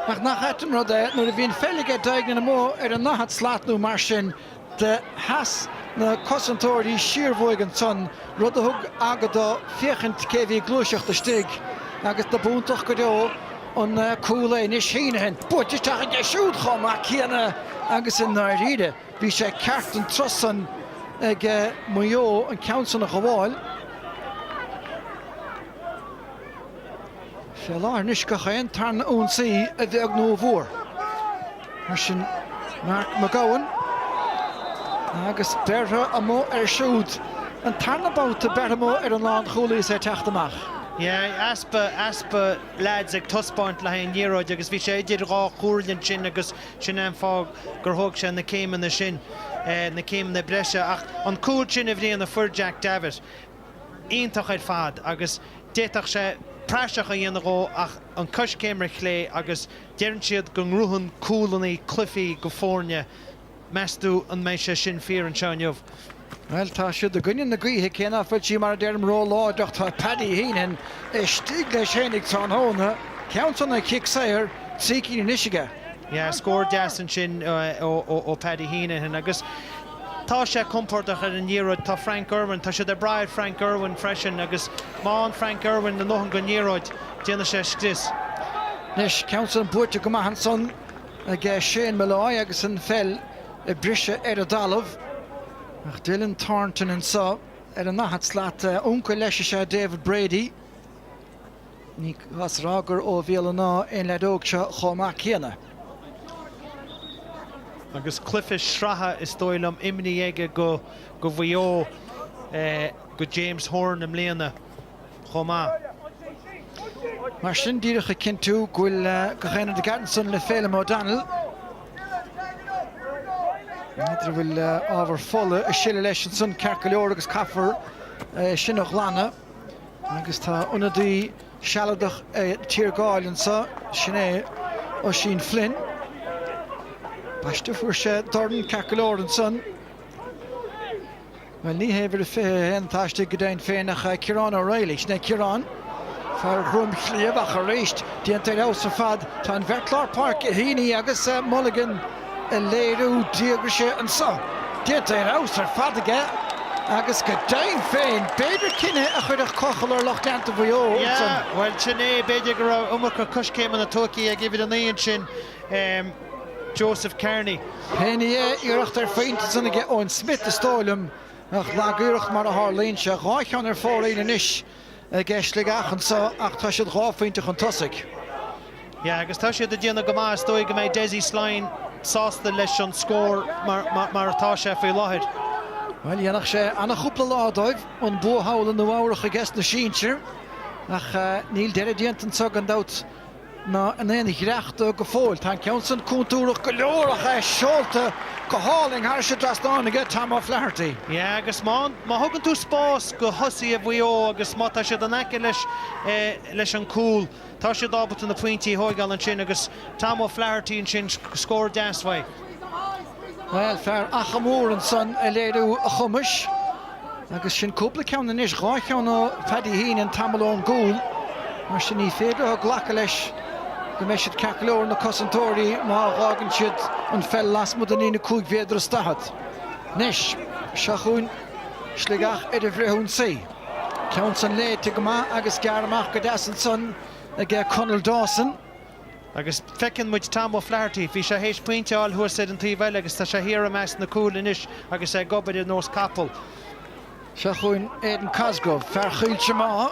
Ach nach ait an rud é, nuair a bhí an pheil aige Duignan amuigh ar an ndaichead slat nó mar sin de, sheas na cosantóirí siar uaidh ansan, rud a thug aga dó féachaint cé bhí ag gluaiseacht istigh agus dob iontach go deo an cúl é anois Heneghan buailte isteach aige siúd chomh maith céanna agus i ndáiríre. Bhí sé ceart an turas san ag Maigh Eo an ceann san a ghabháil. Fé láthair anois gach aon tarna ionsaí a bheag nó a mhór. Mar sin Mark McGowan agus beirthe amuigh air siúd. An tarna babhta beirthe amuigh ar an lánchúlaí is é ag teacht amach. Yeah, easpa, easpa leaids ag taispeáint le haghaidh an liathróid agus bhí sé idir dhá chomhairle ansin agus Sin é an fáth gur thóg sé na céimeanna sin, na céimeanna breise. Ach an cúl sin, a Bhriain, a fuair Jack Davitt, iontach ar fad agus d'fhéadfadh sé praiseach a dhéanamh dhó ach an coiscéim ar chlé agus deireann siad go ngnóthaíonn cúlannaí cluichí go foirne. Meas tú an mbeidh sé sin fíor anseo inniu? Bhuel, tá siad i gcoinne na gaoithe, cé nach bhfuil sí, mar a deirim, ró-láidir ach tá Paddy Heneghan istigh leis fhéinig tráthnóna. Ceann san an chic saor, 3 cinn anois aige. Yeah, scór deas ansin ó Paddy Heneghan agus tá sé compordach ar an liathróid. Tá Frank Irwin, tá siad ag brath ar Frank Irwin freisin agus má fhaigheann Frank Irwin a ndóthain den liathróid, déanfaidh sé scrios. Anois, ceann san buaite go maith ansan ag Shane Molloy agus an pheil ag briseadh ar an dtalamh. Ach Dylan Thornton anseo ar an ndaichead slat. Uncail leis is ea David Brady. Ní gá a rá gur ó Bhéal an Átha é an leaid óg seo chomh maith céanna. Agus cluiche sraithe is dóigh liom imrithe aige go Mhaigh Eo, go James Horan i mbliana. chomh maith. Mar sin, díreach ag cinntiú go bhfuil gach aon rud i gceart ansan le Phelim O'Donnell. N'fheadar an bhfuil ábhar fola ag sileadh leis ansan ceart go leor agus caithfear é sin a ghlanadh. Agus tá ionadaí sealadach Tír Gaill anso, sin é Oisín Flynn. Baiste, fuair sé dorn ceart go leor ansan. Bhuel, ní hé uimhir a 21 atá istigh go deimhin féin ach Ciarán O'Reilly. Sin é Ciarán, fear Dhroim Chliabh ach arís, déanta ar fheabhas ar fad. Tá an bheirt lár páirce, Heaney agus Mulligan, ag léiriú díograise anseo. Déanta ar fheabhas ar fad aige agus go deimhin féin, b'fhéidir cinneadh a chuirfeadh cochall ar lucht leanta Mhaigh Eo ansan. Yeah, bhuel, sin é. B'fhéidir go raibh iomarca coiscéimeanna tógtha ag uimhir a 9 ansin. Joseph Kearney. Pé ní é, iarracht ar phointe ansan aige Eoin Smith is dóigh liom, ach lag-iarracht mar a tharlaíonn sé. 2 cheann ar fóraoil anois ag Sligeach anso ach tá siad 2 phointe chun tosaigh. Yeah, agus tá siad ag déanamh go maith. Is dóigh go mbeidh Dessie Slyne sásta leis an scór mar atá sé faoi láthair. Bhuel, dhéanfadh sé ana-chúpla lá dóibh an bua thall i Nua Eabhrach aige sna sinsir ach níl deireadh déanta anso gan dabht. ná in aon ghreacht go fóill. Tá an ceann san contúirteach go leor ach é seolta go hálainn thairis an dtrasnán aige Tom O'Flaherty. Yeah agus má má thugann tú spás go thosaithe Mhaigh Eo agus má tá siad in aice leis leis an cúl, tá siad ábalta na pointí a thóigeáil ansin agus Tom O'Flaherty ansin, scór deas uaidh. Bhuel, fear Achadh Mór ansan ag léiriú a chumais agus sin cúpla ceann anois, 2 cheann ó Phaddy Heenan tamall ón gcúl. Mar sin ní féidir leo glacadh leis go mbeidh siad ceart go leor na cosantóirí má dh'fhágann siad an pheil lasmuigh den líne 5 mhéadar is 40. Anois, seo chugainn Sligeach ar an bhfrithionsaí. Ceann san léite go maith agus gearrtha amach go deas ansan aige Conall Dawson. Agus feiceann muid Tom O'Flaherty, bhí sé théis pointe a fháil thuas ar an taobh eile agus tá sé thiar i measc na cúil anois agus é ag obair ar nós capall. Seo chugainn Aidan Cosgrove, fear Choillte Má,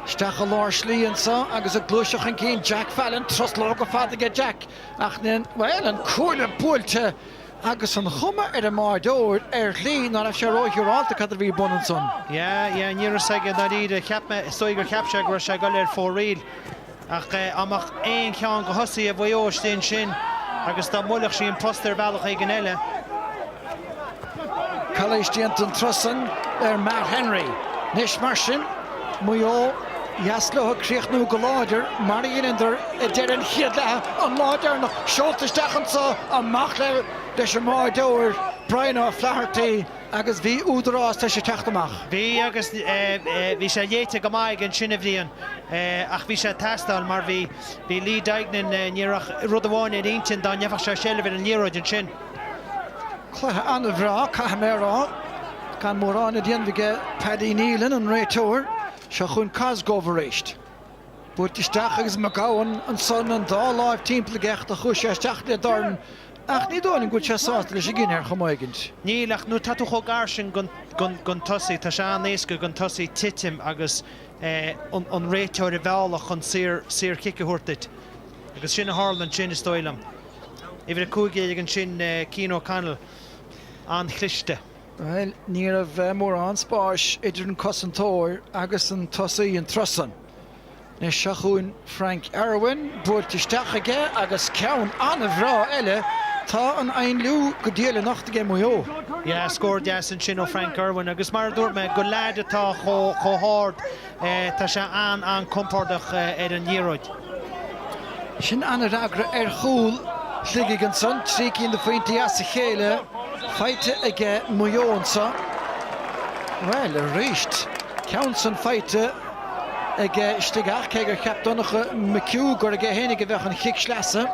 isteach i lár slí anso agus ag gluaiseacht chun cinn, Jack Fallon, truslóg go fada aige Jack ach ní, bhuel, an cuaille buailte agus an chuma ar an mbáireoir ar shlí ná raibh sé róshiúrálta cad a bhí ar bun ansan. Yeah, yeah, ní raibh fhios aige dáiríre, cheap mé, is dóigh gur cheap sé go raibh sé ag dul ar fóraoil. Ach dá mbeadh aon cheann de thosaithe Mhaigh Eo istigh ansin agus dá mbuailfeadh sí an posta ar bhealach éigin eile. Calaois déanta an turas san ar Matt Henry. Anois mar sin, Maigh Eo, dheas leo críochnú go láidir mar a dheineadar ag deireadh an chéad leatha an lá deireanach. Seolta isteach anso amach leis an mbáireoir Brian O'Flaherty. Agus bhí údarás leis ag teacht amach. Bhí agus bhí sé léite go maith aige ansin a Bhriain ach bhí sé ag teastáil mar bhí bhí Lee Duignan ní raibh ach rud amháin ar intinn dá ndéanfadh sé seilbh ar an liathróid ansin. Cluiche an-bhreá, caithfidh mé a rá. Gan mórán le déanamh aige Paddy Nealon, an réiteoir. Seo chugainn Cosgrove arís. Buailte isteach agus McGowan ansan an dá láimh timpeall aige ach do chuaigh sé isteach le dorn ach ní dóigh liom go bhfuil sé sásta leis an gcinneadh ar chuma éigint. Níl, ach nuair atá tú chomh gar sin don tosaí, tá sé an-éasca don tosaí titim agus an réiteoir a mhealladh chun saor-chic a thabhairt duit. Agus sin a tharla ansin, is dóigh liom. Uimhir 15 ansin, Cian O'Connell, an-chliste. Bhuel, ní raibh mórán spáis idir an cosantóir agus an tosaí an turas san. Anois seo chugainn Frank Irwin, buailte isteach aige agus ceann an-bhreá eile. Tá an fhainnliú go diail anocht aige Maigh Eo. Yeah, scór deas ansin ó Frank Irwin agus mar a dúirt mé, do leaid atá chomh hard, Tá sé an-an-compordach ar an liathróid. Sin an-fhreagra ar chúl Shligigh ansan. 3 cinn de phointí as a chéile faighte aige Maigh Eo anso. Bhuel, arís, ceann san faighte aige Sligeach, cé gur cheap Donncha McHugh gur aige fhéinig a bheadh an chic sleasa.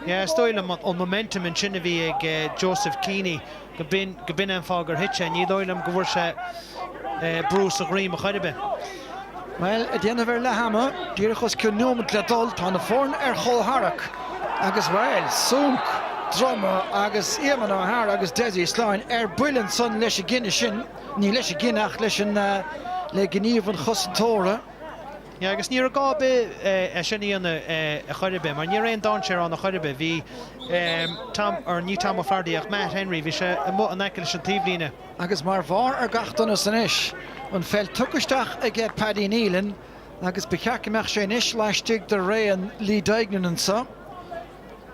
Yeah, is dóigh liom an momentum ansin a bhí ag Joseph Keaney go b'in go b'in é an fáth gur thit sé. Ní dóigh liom go bhfuair sé brú sa dhroim a chor ar bith. Bhuel, ag déanamh ar leath ama, díreach os cionn neomat le dul, tá na foirne ar chomhtharrac agus, bhuel, sonc droma agus Éamonn O'Hara agus Dessie Slyne ar buile ansan leis an gcinneadh sin, ní leis an gcinneadh ach leis an, le gníomh an chosantóra. Yeah, agus ní raibh gá ar bith é sin a dhéanamh a chor ar bith, mar ní raibh aon dainséar ann a chor ar bith. Bhí Tom, or ní Tom O'Flaherty ach Matt Henry, bhí sé amuigh in aice leis an taobhlíne. Agus mar bharr ar gach donas anois, an pheil tugtha isteach aige Paddy Nealon agus ba cheart go mbeadh sé anois laistigh de raon Lee Duignan anso.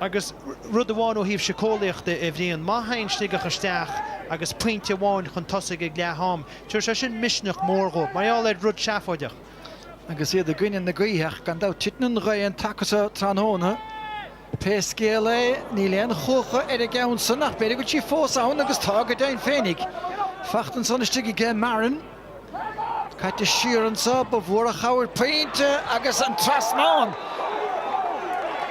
Agus rud amháin ó thaobh síceolaíochta, a Bhriain, má théann Sligeach isteach agus pointe amháin chun tosaigh ag leath am, tabharfaidh sé sin misneach mór dhóibh, mar gheall ar rud seafóideach. Agus iad i gcoinne na gaoithe, ach gan dabht titeann an ghaoth an taca seo tráthnóna. Pé scéal é, níl aon chuachadh ar an gceann san, ach b'fhéidir go bhfuil sí fós ann, agus tá go deimhin féinig. Fachta ansan istigh aige Marron. Caite siar anso, ba mhór an chabhair pointe agus an trasnán!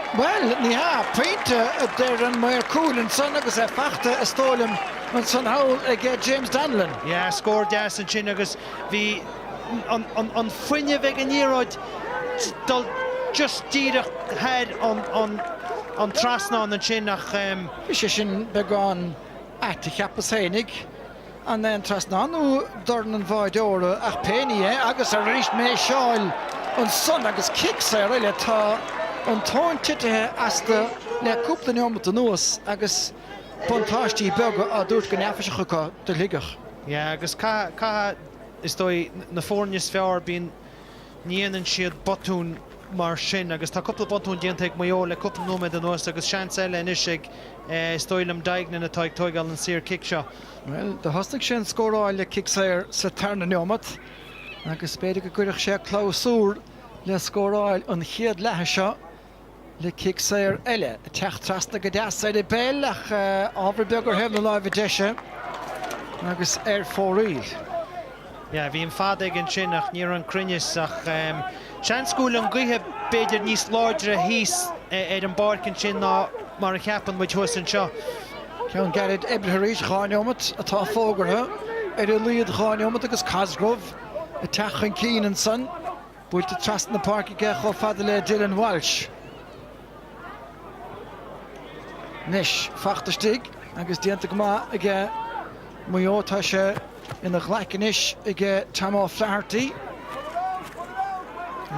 Bhuel, ní hea, pointe a deir an maor cúil ansan agus é fachta, is dóigh liom, ansan thall aige James Donlan. Yeah, scór deas ansin agus bhí an fuinneamh ag an liathróid dul just díreach thar an trasnán ansin ach. Bhí sé sin beagán ait a cheapas fhéinig. An é an trasnán nó dorn an bháireora ach pé ní é agus arís méiseáil ansan agus cic saor eile tá an tóin titithe astu le cúpla neomat anuas agus buntáistí beaga á dtabhairt go neafaiseach acu do Shligeach. Yeah agus caithfidh, is dóigh, na foirne is fearr, bíonn, ní dhéanann siad botúin mar sin agus tá cúpla botún déanta ag Maigh Eo le cúpla nóiméad anuas agus seans eile anois ag, is dóigh liom, Duignan atá ag tóigeáil an saor cic seo. Bhuel, do thosnaigh sé an scóráil le cic saor sa tarna neomat agus b'fhéidir go gcuirfeadh sé clabhsúr le scóráil an chéad leatha seo. Le cic saor eile ag teacht trasna go deas ar an bpeil ach ábhar beag ar thaobh na láimhe deise agus ar fóraoil. Yeah, bhí an fad aige ansin ach ní raibh an cruinneas ach seans go bhfuil an gaoth b'fhéidir níos láidre thíos ar an bpáirc ansin ná mar a cheapann muid thuas anseo. Ceann gairid oibrithe arís, 2 neomat atá fógartha, ar a laghad 2 neomat agus Cosgrove ag teacht chun cinn ansan. Buailte trasna na páirce aige chomh fada le Dylan Walsh. Anois fachta istigh agus déanta go maith aige Maigh Eo. Tá sé ina ghlaic anois aige Tom O'Flaherty.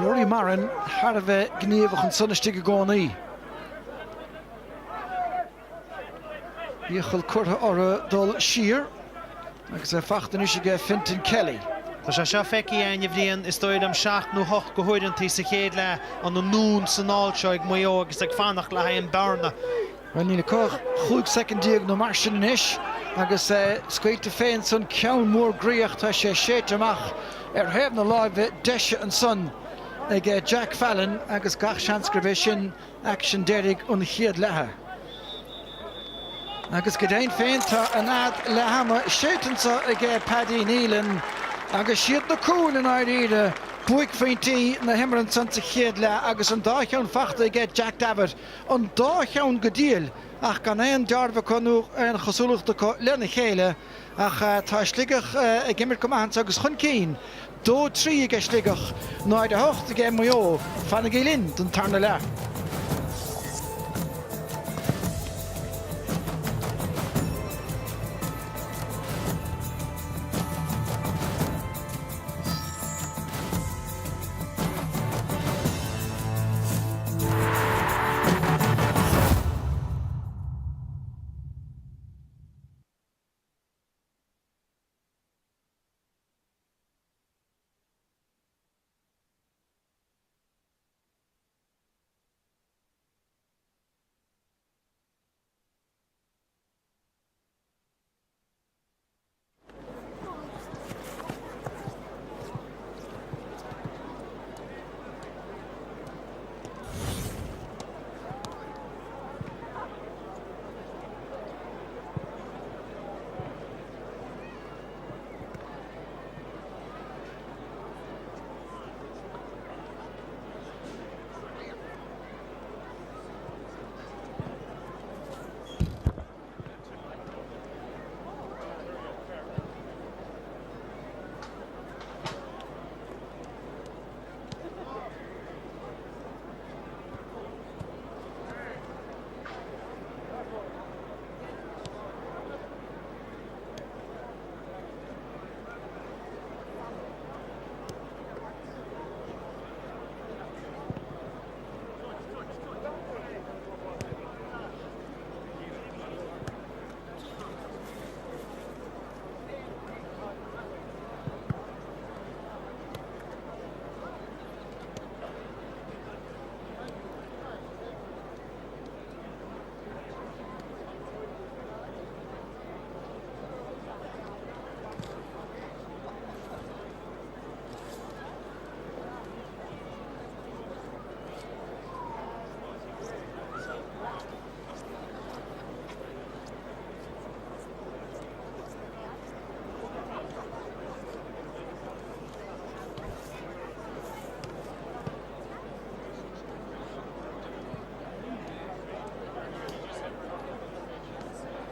Rory Moran thar a bheith gníomhach ansan istigh i gcónaí. Iachall curtha orthu dul siar agus é fachta anois aige Fintan Kelly. Tá sé seo feicthe againn, a Bhriain, is dóigh liom, seacht nó hocht de huaireantaí sa chéad leath, an anonn 's anall seo ag Maigh Eo agus ag fanacht le haghaidh an bearna. Bhuel, níl acu ach 15 soicind nó mar sin anois agus é scaoilte fé ansan, ceann mór groíoch, tá sé séidte amach ar thaobh na láimhe deise ansan ag Jack Fallon agus gach seans gurb é sin Aicsean deiridh an chéad leatha. Agus go deimhin féin tá an fhead leath-ama séidte anseo aige Paddy Nealon agus siad na cúil i ndáiríre buaicphointí na himeartha ansan sa chéad leath agus an dá cheann fachta aige Jack Davitt, an dá cheann go diail ach gan aon deáramh acu nó aon chosúlacht acu lena chéile. Ach tá Sligeach ag imirt go maith anseo agus chun cinn, 2, 3 aige Sligeach, 0, 8 aige Maigh Eo. Fanaigí linn don tarna leath.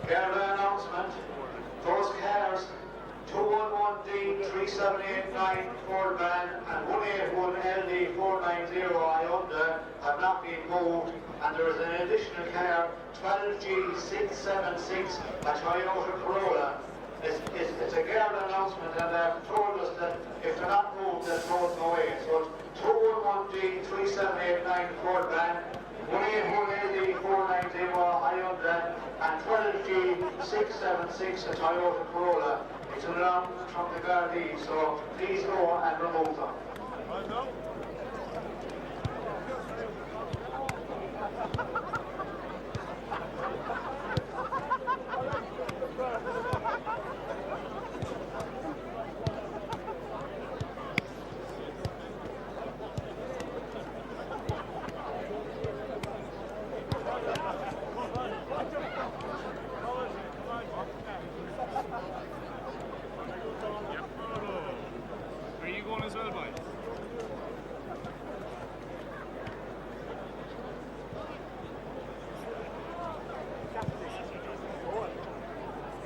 Garda announcement. Those cars 211D 3789 Ford van and 181 LD 490 Hyundai have not been moved and there is an additional car 12G676 a Toyota Corolla. It's, it's, it's a Garda announcement and they've told us that if they're not moved they'll throw them away. So it's 211D 3789 Ford van 181 LD 490 Hyundai and 12G676 a Toyota Corolla. It's an announcement from the Gardaí, so please go and remove them.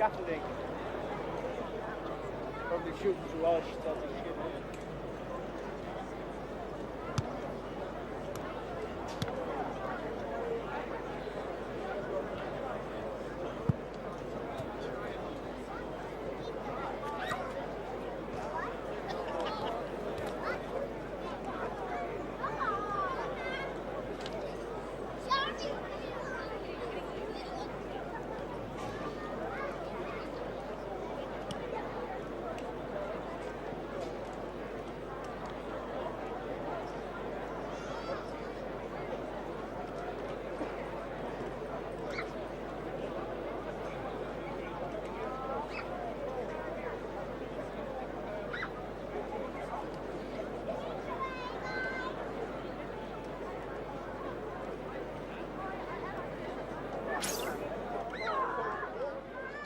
scaffolding. Probably shooting through all stuff.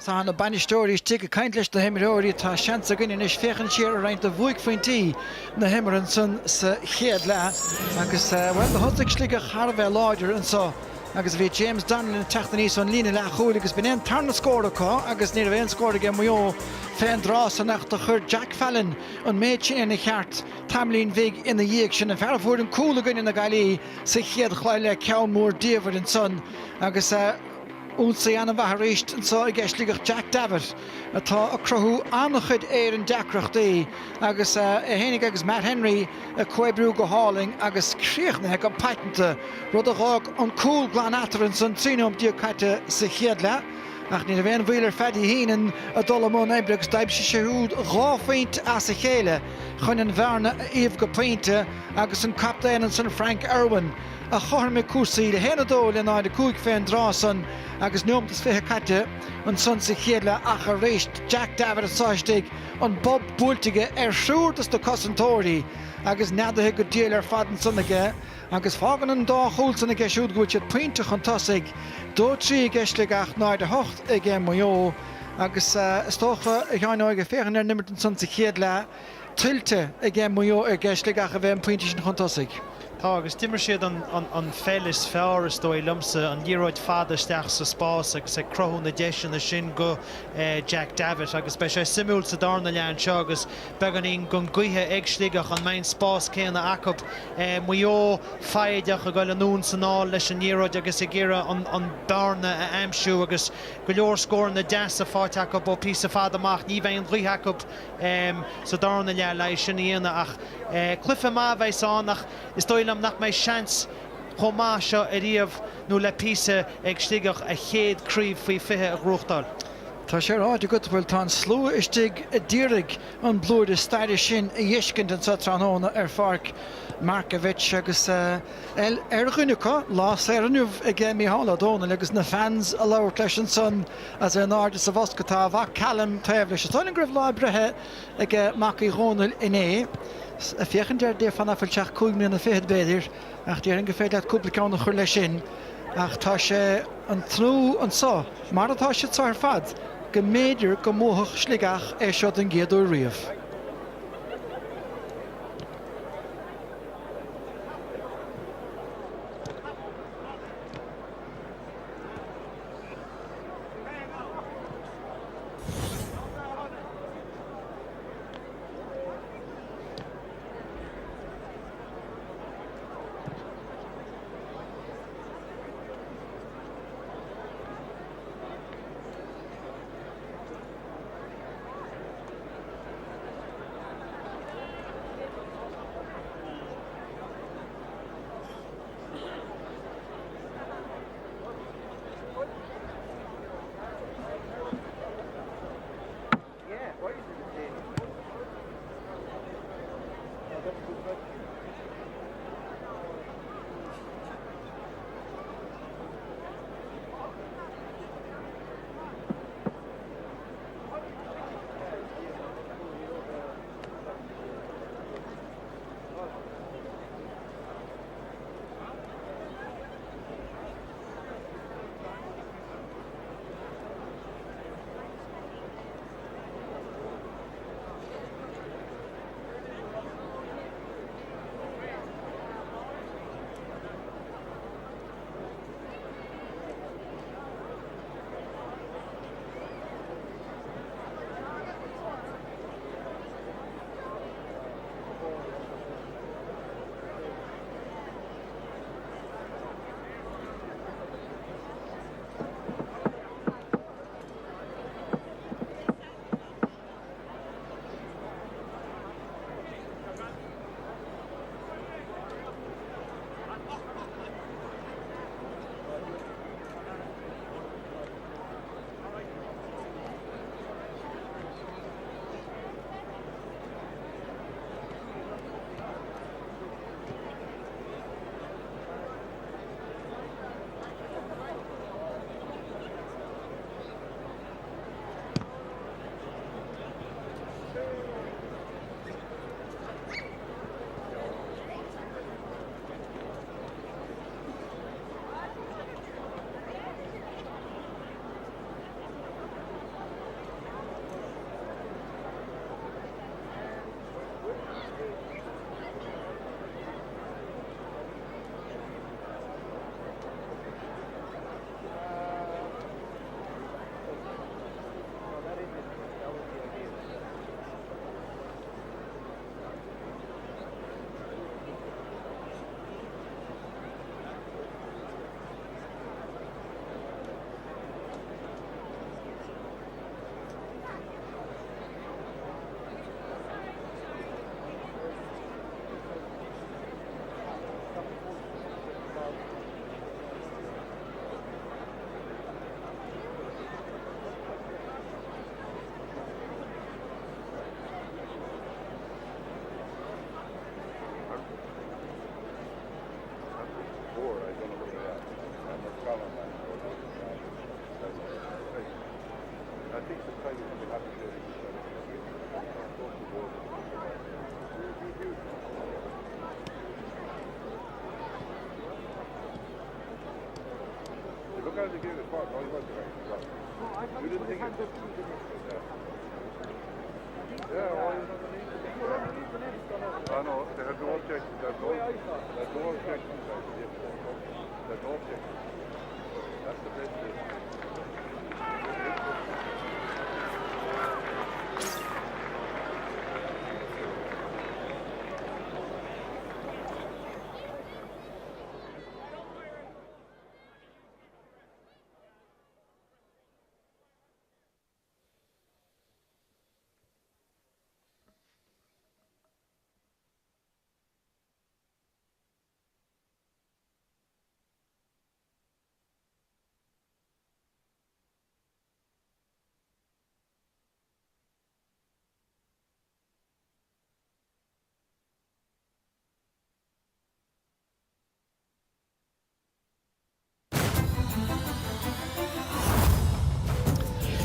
Tá na bainisteoirí istigh ag caint leis na himreoirí. Tá seans againn anois féachaint siar ar roinnt de bhuaicphointí na himeartha ansan sa chéad leath agus, bhuel, do thosaigh Sligeach thar a bheith láidir anso agus bhí James Donnellan ag teacht aníos ón líne leathchúil agus b'in é an tarna scór acu agus ní raibh aon scór aige Maigh Eo fén dtráth san ach do chuir Jack Fallon an méid sin ina cheart tamaillín bhig ina dhiaidh sin. An fear a fuair an cúl i gcoinne na Gaillimhe sa chéad chluiche le ceann mór diamhair ansan agus ionsaí an-mhaith arís anso aige Sligeach Jack Davitt atá ag cruthú an-chuid Éireann deacrachtaí agus é fhéinig agus Matt Henry ag comhoibriú go hálainn agus críochnaithe go paiteanta, rud a dh'fhág an cúl glan eatarthu ansan 13 nóiméad caite sa chéad leath. Ach ní raibh aon mhoill ar Phaddy Heenan a dul i mbun oibre agus d'aimsigh sé siúd dhá phointe as a chéile chun an bhearna a iamh go pointe agus an captaen ansan Frank Irwin a chothromaigh cúrsaí le 1-2 le 0-5 fén dtráth san agus neomat is 20 caite ansan sa chéad leath ach arís Jack Davitt anso istigh an bob buailte aige ar thriúr dos na cosantóirí agus neadaithe go diail ar fad ansan aige agus fágann an dá chúl san aige siúd go bhfuil siad pointe chun tosaigh, 2-3 aige Sligeach, 0-8 aige Maigh Eo agus is dócha, a Sheáin Óig, ag féachaint ar an imirt ansan sa chéad leath, tuillte aige Maigh Eo aige Sligeach a bheith an pointe sin chun tosaigh. Tá, agus d'imir siad an pheil is fearr, is dóigh liomsa, an liathróid fada isteach sa spás agus ag cruthú na deiseanna sin go Jack Davitt agus beidh sé suimiúil sa darna leath anseo agus beagáinín den gaoithe ag Sligeach, an mbeidh an spás céanna acu? Maigh Eo foighdeach ag dul anonn is anall leis an liathróid agus ag iarraidh an bearna a aimsiú agus go leor scóranna deasa faighte acu ó píosa fada amach. Ní bheidh an ghaoth acu sa darna leath le é sin a dhéanamh ach cluiche maith a bheas ann ach is dóigh liom nach mbeidh seans chomh maith seo ariamh nó le píosa ag Sligeach a chéad craobh faoi 20 a ghnóthachtáil. Tá sé ráite agat, bhuel tá an slua istigh a d'iarraidh an blúire staire sin a dh'fheiscint anso tráthnóna ar Pháirc Markievicz agus el ar dhuine acu, lá saor inniu aige Mícheál Ó Dónaill agus na fans a labhairt leis ansan as in airde sa bhosca tá a mhac Callum taobh leis. Is dóigh liom go raibh lá breithe aige mac Uí Dhónaill inné. Ag féachaint air déarfá nach bhfuil sé ach 5 mbliana fichead b'fhéidir ach déarfainn gur féidir leat cúpla ceann a chur leis sin ach tá sé an tnúth anso mar atá siad seo ar fad go mb'fhéidir go mbuafadh Sligeach é seo don gcéad uair riamh.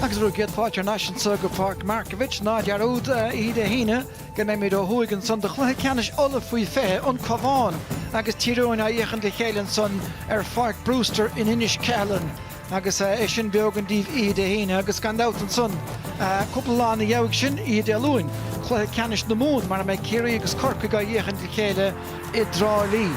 Agus bhur gcéad fáilte thar n-ais anso go Páirc Markievicz. Ná dearúd, oíche Dé hAoine, go mbeimid ó thuaidh ansan do chluiche ceannais Uladh faoi 20, An Cabhán agus Tír Eoghain á fhéachaint le chéile ansan ar Pháirc Brewster in Inis Ceithleann agus é sin beogan daoibh oíche Dé hAoine agus gan dabht ansan cúpla lá ina dhiaidh sin, oíche Dé Luain, cluiche ceannais na Mumhan mar a mbeidh Ciarraí agus Corcaigh á fhéachaint le chéile i dTrá Lí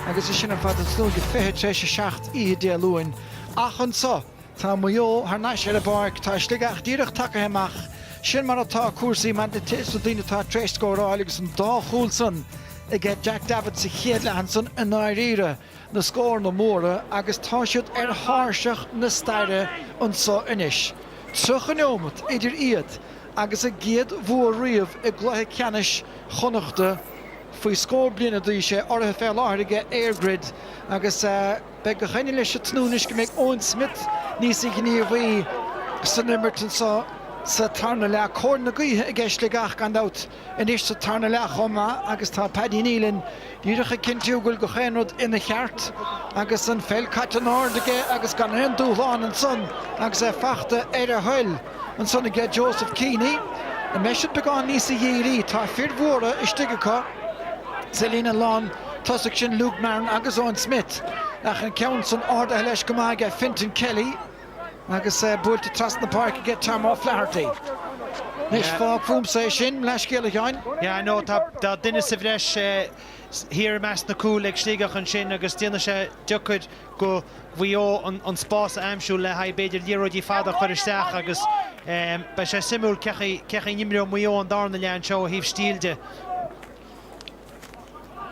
agus é sin ar fad ag tosnú ag 7:20 oíche Dé Luain. Ach anso, tá Maigh Eo thar n-ais ar an bpáirc, tá Sligeach díreach tagtha amach, sin mar atá cúrsaí maidir leis na daoine atá tar éis scóráil agus an dá chúl san aige Jack Davitt sa chéad leath ansan i ndáiríre, na scóranna móra agus tá siad ar thairseach na staire anso anois. 30 neomat idir iad agus a gcéad bhua riamh i gcluiche ceannais Chonnachta faoi scór bliana d'aois, é urraithe fé láthair aige EirGrid agus beidh ag coinne leis ag tnúth anois go mbeidh Eoin Smith níosa ghníomhaí san imirt anso sa tarna leath. Cóir na gaoithe aige Sligeach gan dabht anois sa tarna leath chomh maith agus tá Paddy Nealon díreach ag cinntiú go bhfuil gach aon rud ina cheart agus an pheil caite in airde aige agus gan aon dúshlán ansan agus é fachta ar a thoil. Ansan aige Joseph Keaney. An mbeidh siad beagán níosa dhírí? Tá fir mhóra istigh acu sa líne lán tosaigh sin Luke Marron agus Eoin Smith ach an ceann san ardaithe leis go maith aige Fintan Kelly agus buailte trasna na páirce aige Tom O'Flaherty. Anois fág fúmsa é sin, leathscéal a Sheáin. Yeah, no, tá duine sa bhreis thiar i measc na cúil ag Sligeach ansin agus déanfaidh sé deacair do Mhaigh Eo an spás a aimsiú le haghaidh b'fhéidir liathróidí fada a chur isteach agus beidh sé suimiúil cé chaoi a n-imreoidh Maigh Eo an darna leath anseo ó thaobh stíl de.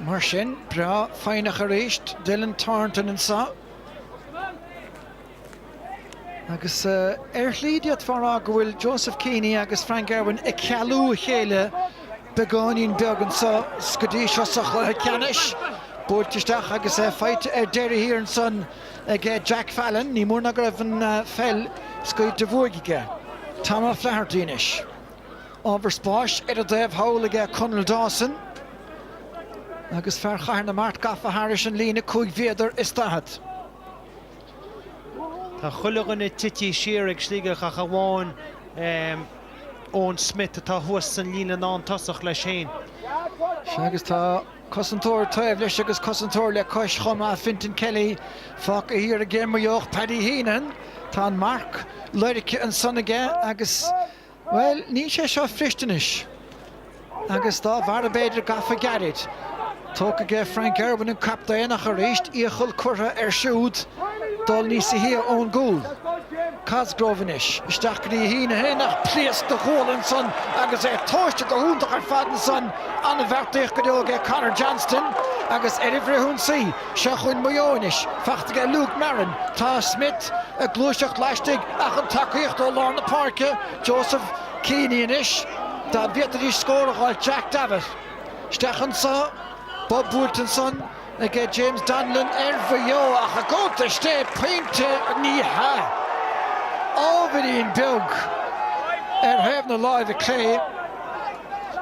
Mar sin, breá foighneach arís Dylan Thornton anseo. Agus ar shlí d'fhéadfá a rá go bhfuil Joseph Keaney agus Frank Irwin ag cealú a chéile beagáinín beag anseo go dtí seo sa chluiche ceannais. Buailte isteach agus é faighte ar deireadh thiar ansan ag Jack Fallon. Ní mór ná go raibh an pheil scaoilte uaidh aige. Tom O'Flaherty anois. Ábhar spáis ar an dtaobh thall aige Conall Dawson agus fear Chathair na Mart gafa thairis an líne 5 mhéadar is 40. Tá chuile dhuine tite siar ag Sligeach ach amháin Eoin Smith atá thuas san líne lántosach leis féin. Sea agus tá cosantóir taobh leis agus cosantóir le cois chomh maith, Fintan Kelly fágtha thiar ag Maigh Eo Paddy Heenan. Tá an marc lorgtha ansan aige agus. Bhuel, níl sé seo fuirist anois. Agus dá bharr b'fhéidir gafa gairid. Tógtha aige Frank Irwin an captaen ach arís iachall curtha air siúd dul níosa shia ón gcúl. Cosgrove anois. Isteach go dtí Heenan ach pléasc de ghualainn ansan agus é tomhaiste go hiontach ar fad ansan. An-bheartaíocht go deo aige Conor Johnston agus ar an bhfrithionsaí. Seo chugainn Maigh Eo anois. Fachta aige Luke Marron. Tá Smith ag gluaiseacht laistigh ach an tacaíocht ó lár na páirce. Joseph Keaney anois. Dá bhféadfaidís scór a dh'fháilt Jack Davitt. Isteach anso. Bob buailte ansan aige James Donlan ar Mhaigh Eo ach i gcuntais Dé pointe ní hea. Ábhairín beag ar thaobh na láimhe clé.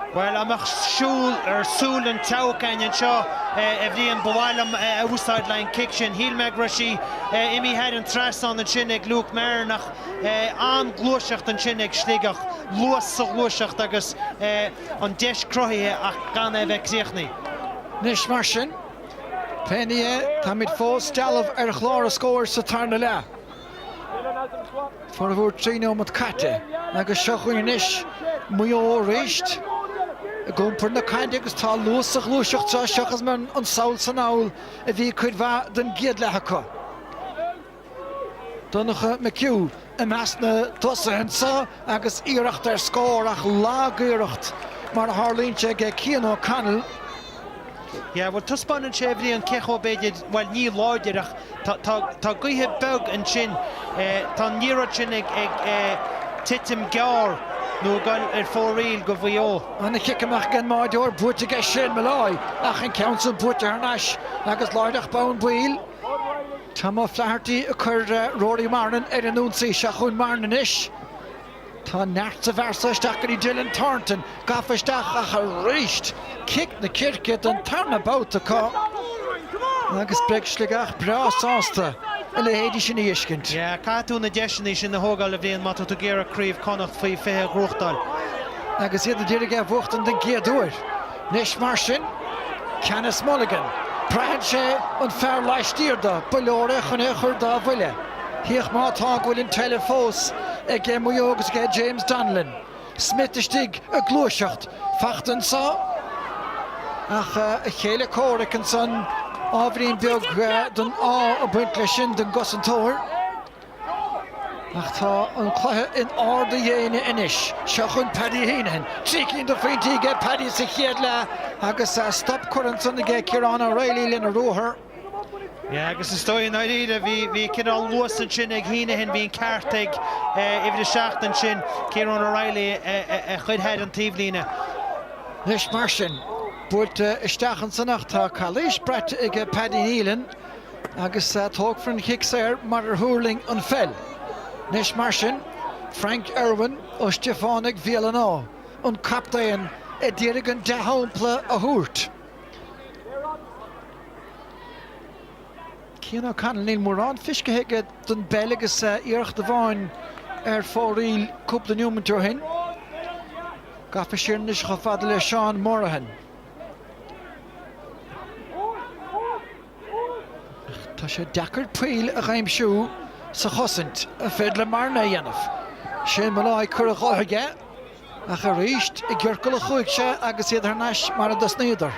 Bhuel, dá mbeadh siúl ar súil an tseabhaic againn anseo, a Bhriain, ba mhaith liom a úsáid le an cic sin. Shíl mé go raibh sí imithe thar an trasnán ansin ag Luke Marron ach an-ghluaiseacht ansin ag Sligeach, luas sa ghluaiseacht agus an deis cruthaithe ach gan é a bheith críochnaithe. Anois mar sin, pé ní é, táimid fós dealbh ar chlár an scóir sa tarna leath. Formhór 3 nóiméad caite agus seo chugainn anois Maigh Eo arís ag iompar na caide agus tá luas sa ghluaiseacht seo seachas mar an sall 's anall a bhí cuid mhaith den gcéad leath acu. Donncha McHugh i measc na dtosaithe anseo agus iarracht ar scór ach lag-iarracht mar a tharlaíonn sé aige Cian O'Connell. Yeah, bhuel taispeánann sé a Bhriain cé chomh b'fhéidir, bhuel ní láidir ach tá, tá, tá gaoithe beag ansin, tá an liathróid sin ag, ag titim gearr nó ag dul ar fóraoil go Mhaigh Eo. Ana-chic amach ag an mbáireoir, buaite aige Shane Molloy ach an ceann san buaite thar n-ais agus láithreach bonn baill. Tom O'Flaherty ag cur Rory Marron ar an ionsaí, seo chugainn Marron anois. Tá neart sa bhfear so isteach go dtí Dylan Thornton, gafa isteach ach arís cic na circe don tarna babhta acu agus beidh Sligeach breá sásta a leithéidí sin a fheiscint. Yeah, caithfidh tú na deiseanna sin a thógáil a Bhriain má tá tú ag iarraidh Craobh Chonnacht faoi 20 a ghnóthachtáil. Agus iad ag iarraidh é a bhuachtaint den gcéad uair. Anois mar sin, Canice Mulligan. Braitheann sé an fear laistiar de, ba leor é chun é a chur dá bhuille. Féach má tá go bhfuil an tseilbh fós ag Maigh Eo agus ag James Donnellan. Smith istigh ag gluaiseacht. Fachta anso ach a chéile comhraic ansan ábhairín beag den ádh ag baint leis sin don gcosantóir. Ach tá an cluiche in ard a dhéine anois. Seo chugainn Paddy Heneghan. 3 cinn de phointí aige Paddy sa chéad leath agus stop curtha ansan aige Ciarán O'Reilly lena ruathar. Yeah, agus is dóigh i ndáiríre, bhí, bhí cineál luas ansin ag Heneghan, bhí an ceart ag uimhir a 7 ansin, Ciarán O'Reilly, a chuir thar an taobhlíne. Anois mar sin, buailte isteach ansan ach tá calaois braite aige Paddy Nealon agus tógfar an chic saor mar ar thuirling an pheil. Anois mar sin, Frank Irwin ó Stiofánaigh Bhéal an Átha, an captaen, a d'iarraidh an dea-shampla a thabhairt. Cian O'Connell, níl mórán feiscithe aige den bpeil agus iarracht amháin ar fóraoil cúpla neomant ó shin. Gafa siar anois chomh fada le Seán Morahan. Ach tá sé deacair poill a aimsiú sa chosaint. An féidir le Marron é a dhéanamh? Shane Molloy curtha dhó aige. Ach arís, i gciorcal a chuaigh sé agus iad thar n-ais mar a dtosnaíodar.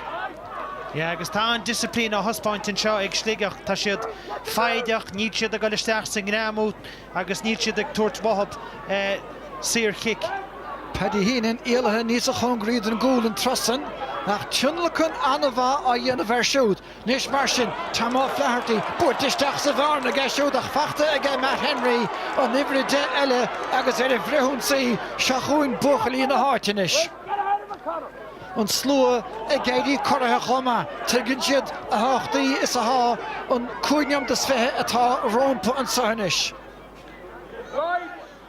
Yeah, agus tá an-disciplín á thaispeáint anseo ag Sligeach. Tá siad foighdeach, níl siad ag dul isteach sa ngreamú agus níl siad ag tabhairt uathu saorchic. Paddy Heneghan éalaithe níos a chóngaraí don gcúl an turas san ach tionlacan an-mhaith á dhéanamh air siúd. Anois mar sin, Tom O'Flaherty buailte isteach sa bhearna aige siúd ach fachta aige Matt Henry, an uimhir 10 eile agus ar an bhfrithionsaí, seo chugainn buachaillí na háite anois. An slua ag éirí corraithe chomh maith, tuigeann siad a thábhachtaí is atá an 25 nóiméad atá rompu anseo anois.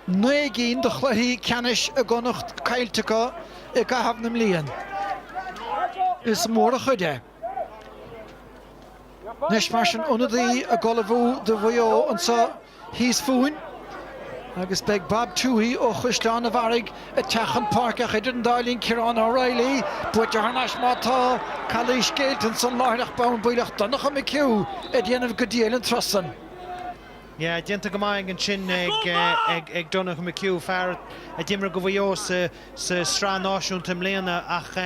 9 gcinn de chluichí ceannais i gConnacht caillte acu i gcaitheamh na mblian. Is mór an chuid é. Anois mar sin ionadaí ag ullmhú do Mhaigh Eo anseo thíos fúinn agus beidh Bob Tuohy ó Chaisleán an Bharraigh ag teacht chun páirce ach idir an dá linn Ciarán O'Reilly buaite thar n-ais má tá calaois géillte ansan láithreach bonn baolach Donncha McHugh ag déanamh go diail an turas san. Yeah, déanta go maith ansin ag Donncha McHugh, fear a d'imir do Mhaigh Eo sa tSraith Náisiúnta i mbliana ach